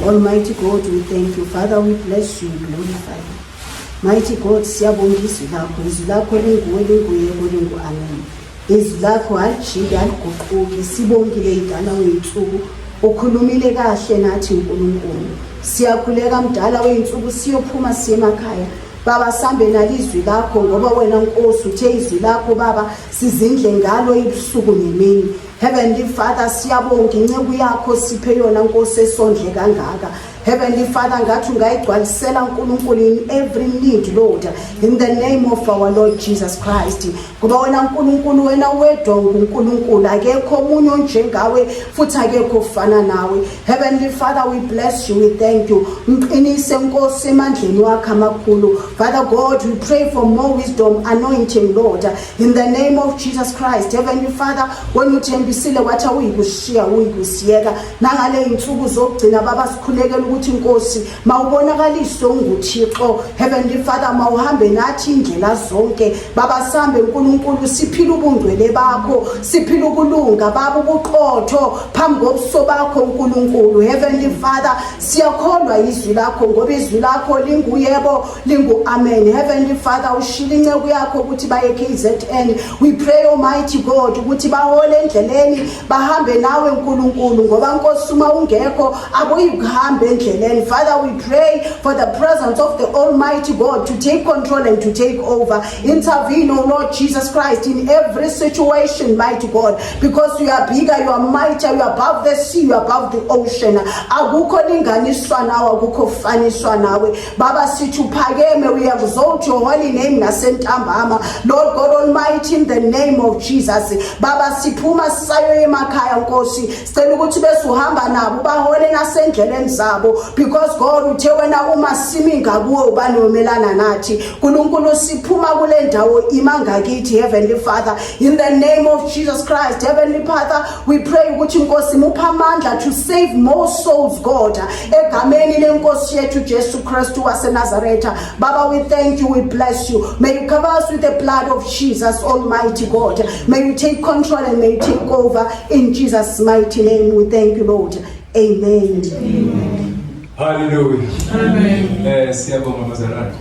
Almighty God, we thank you. Father, we bless you, we glorify you. Mighty God, siyabonga izwi lakho. Izwi lakho linguwe, linguyebo, lingu-amen. Izwi lakho alijiki, aliguquki. Sibongile mdala wey'nsuku, ukhulumile kahle nathi uNkulunkulu. Siyakhuleka mdala wey'nsuku, siyophuma siye emakhaya. Baba, sambe nalizwi lakho, ngoba wena Nkosi uthe izwi lakho Baba sizindle ngalo ibusuku nemini. Heavenly Father, siyabonga inceku yakho siphe yona Nkosi esondle kangaka. Heavenly Father, ngathi ungayigcwalisela uNkulunkulu in every need, Lord, in the name of our Lord Jesus Christ. Ngoba wena uNkulunkulu, wena wedwa unguNkulunkulu, akekho omunye onjengawe futhi akekho ofana nawe. Heavenly Father, we bless you, we thank you. Mqinise Nkosi emandleni wakho amakhulu. Father God, we pray for more wisdom, anointing, Lord, in the name of Jesus Christ. Heavenly Father, wena uthembisile wathi awuyikushiya, uyikusiyeka. Nangale insuku zokugcina Baba, sikhulekela ukuthi Nkosi mawubonakaliswe unguThixo. Heavenly Father, mawuhambe nathi indlela zonke Baba, sambe uNkulunkulu, siphila ubungcwele bakho, siphila ukulunga Baba, ubuqotho phambi kobuso bakho uNkulunkulu. Heavenly Father, siyakholwa izwi lakho, ngoba izwi lakho linguyebo, lingu amen. Heavenly Father, ushila inceku yakho ukuthi baye KZN. We pray, Almighty God, ukuthi bahole endleleni, bahambe nawe uNkulunkulu, ngoba Nkosi uma ungekho akuyikuhamba endleleni. Father, we pray for the presence of the Almighty God to take control and to take over. Intervene, O Lord Jesus Christ, in every situation, mighty God, because you are bigger, you are mightier, you are above the sea, you are above the ocean. Akukho linganiswa nawe, akukho faniswa nawe Baba. Sithi uphakeme. We exalt your holy name nasentambama, Lord God Almighty, in the name of Jesus. Baba, siphuma sisayo emakhaya Nkosi, sicela ukuthi bese uhamba nabo, bahole nasendleleni zabo, because God, uthe wena uma simi ngakuwe, ubani omelana nathi? uNkulunkulu, siphuma kule ndawo, ima ngakithi, Heavenly Father, in the name of Jesus Christ. Heavenly Father, we pray ukuthi Nkosi mupha amandla to save more souls, God, egameni lenkosi yethu Jesu Kristu waseNazaretha. Baba, we thank you, we bless you. May you cover us with the blood of Jesus, Almighty God. May you take control and may you take over. In Jesus' mighty name we thank you, Lord. Amen, amen. Hallelujah. Amen. Siyabonga bazalwane.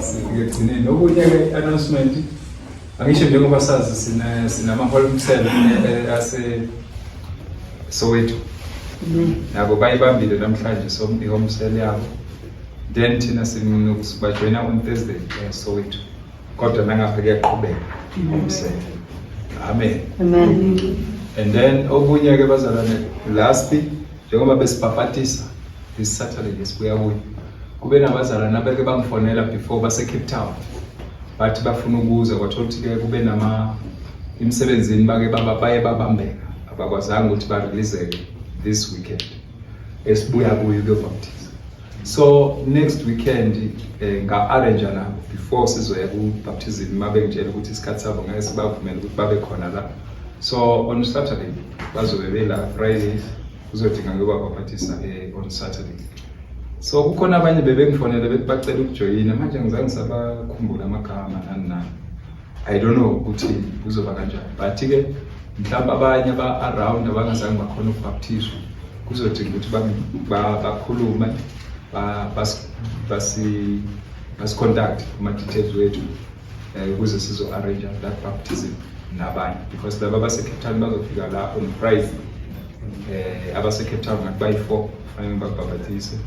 Sifike ekugcineni. Okunye ke, announcement, angisho njengoba sazi sinama home cell ase Soweto. Nabo bayibambile namhlanje, so i-home cell yabo. Then thina sinokubajoyina on Thursday eSoweto. Kodwa nangapha kuyaqhubeka home cell. Amen. Amen. And then okunye ke bazalwane, last, njengoba besibhabhatisa this Saturday esibuya kuyo, kube nabazalwane abeke bangifonela before base Cape Town, bathi bafuna ukuza, kwathola ukuthi ke kube nama emsebenzini bake baba baye babambeka, abakwazanga ukuthi ba-releaseke this weekend esibuya kuyo kuyobhaptiza. So next weekend nga-arrange nabo before sizoya ku-baptism, mabengitshela ukuthi isikhathi sabo ngeke sibavumele ukuthi babe khona la. So on Saturday bazobe bela, Friday kuzodinga ngiyobabhaphathisa on Saturday. So kukhona abanye bebengifonele bethi bacela ukujoyina, manje ngizange ngisabakhumbula amagama nani nani. I don't know ukuthi kuzoba kanjani, but ke mhlawumbe abanye aba-around abangazange bakhona ukubhaptizwa kuzodinga ukuthi bakhulume, basi-contact kuma-details wethu ukuze sizo-arrange that baptism nabanye, because laba abase-Cape Town bazofika la on Friday. Abase-Cape Town ngathi bayi-4, kufanele babhabhatise.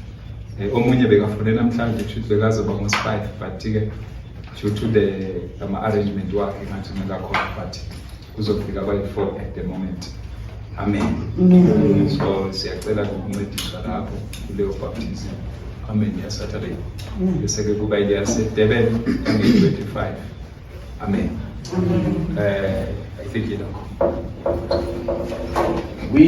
Omunye bekafune namhlanje, kusho ukuthi bekazoba ngos-5, but-ke due to the ama-arrangement wakhe ngathi ngekakhona, but kuzofika bayi-4 at the moment. Amen. So siyacela ukuncediswa lapho kuleyo baptism, amen, ya-Saturday, bese-ke kuba ile-yaseDurban yange-25. Amen. I think ilokho. We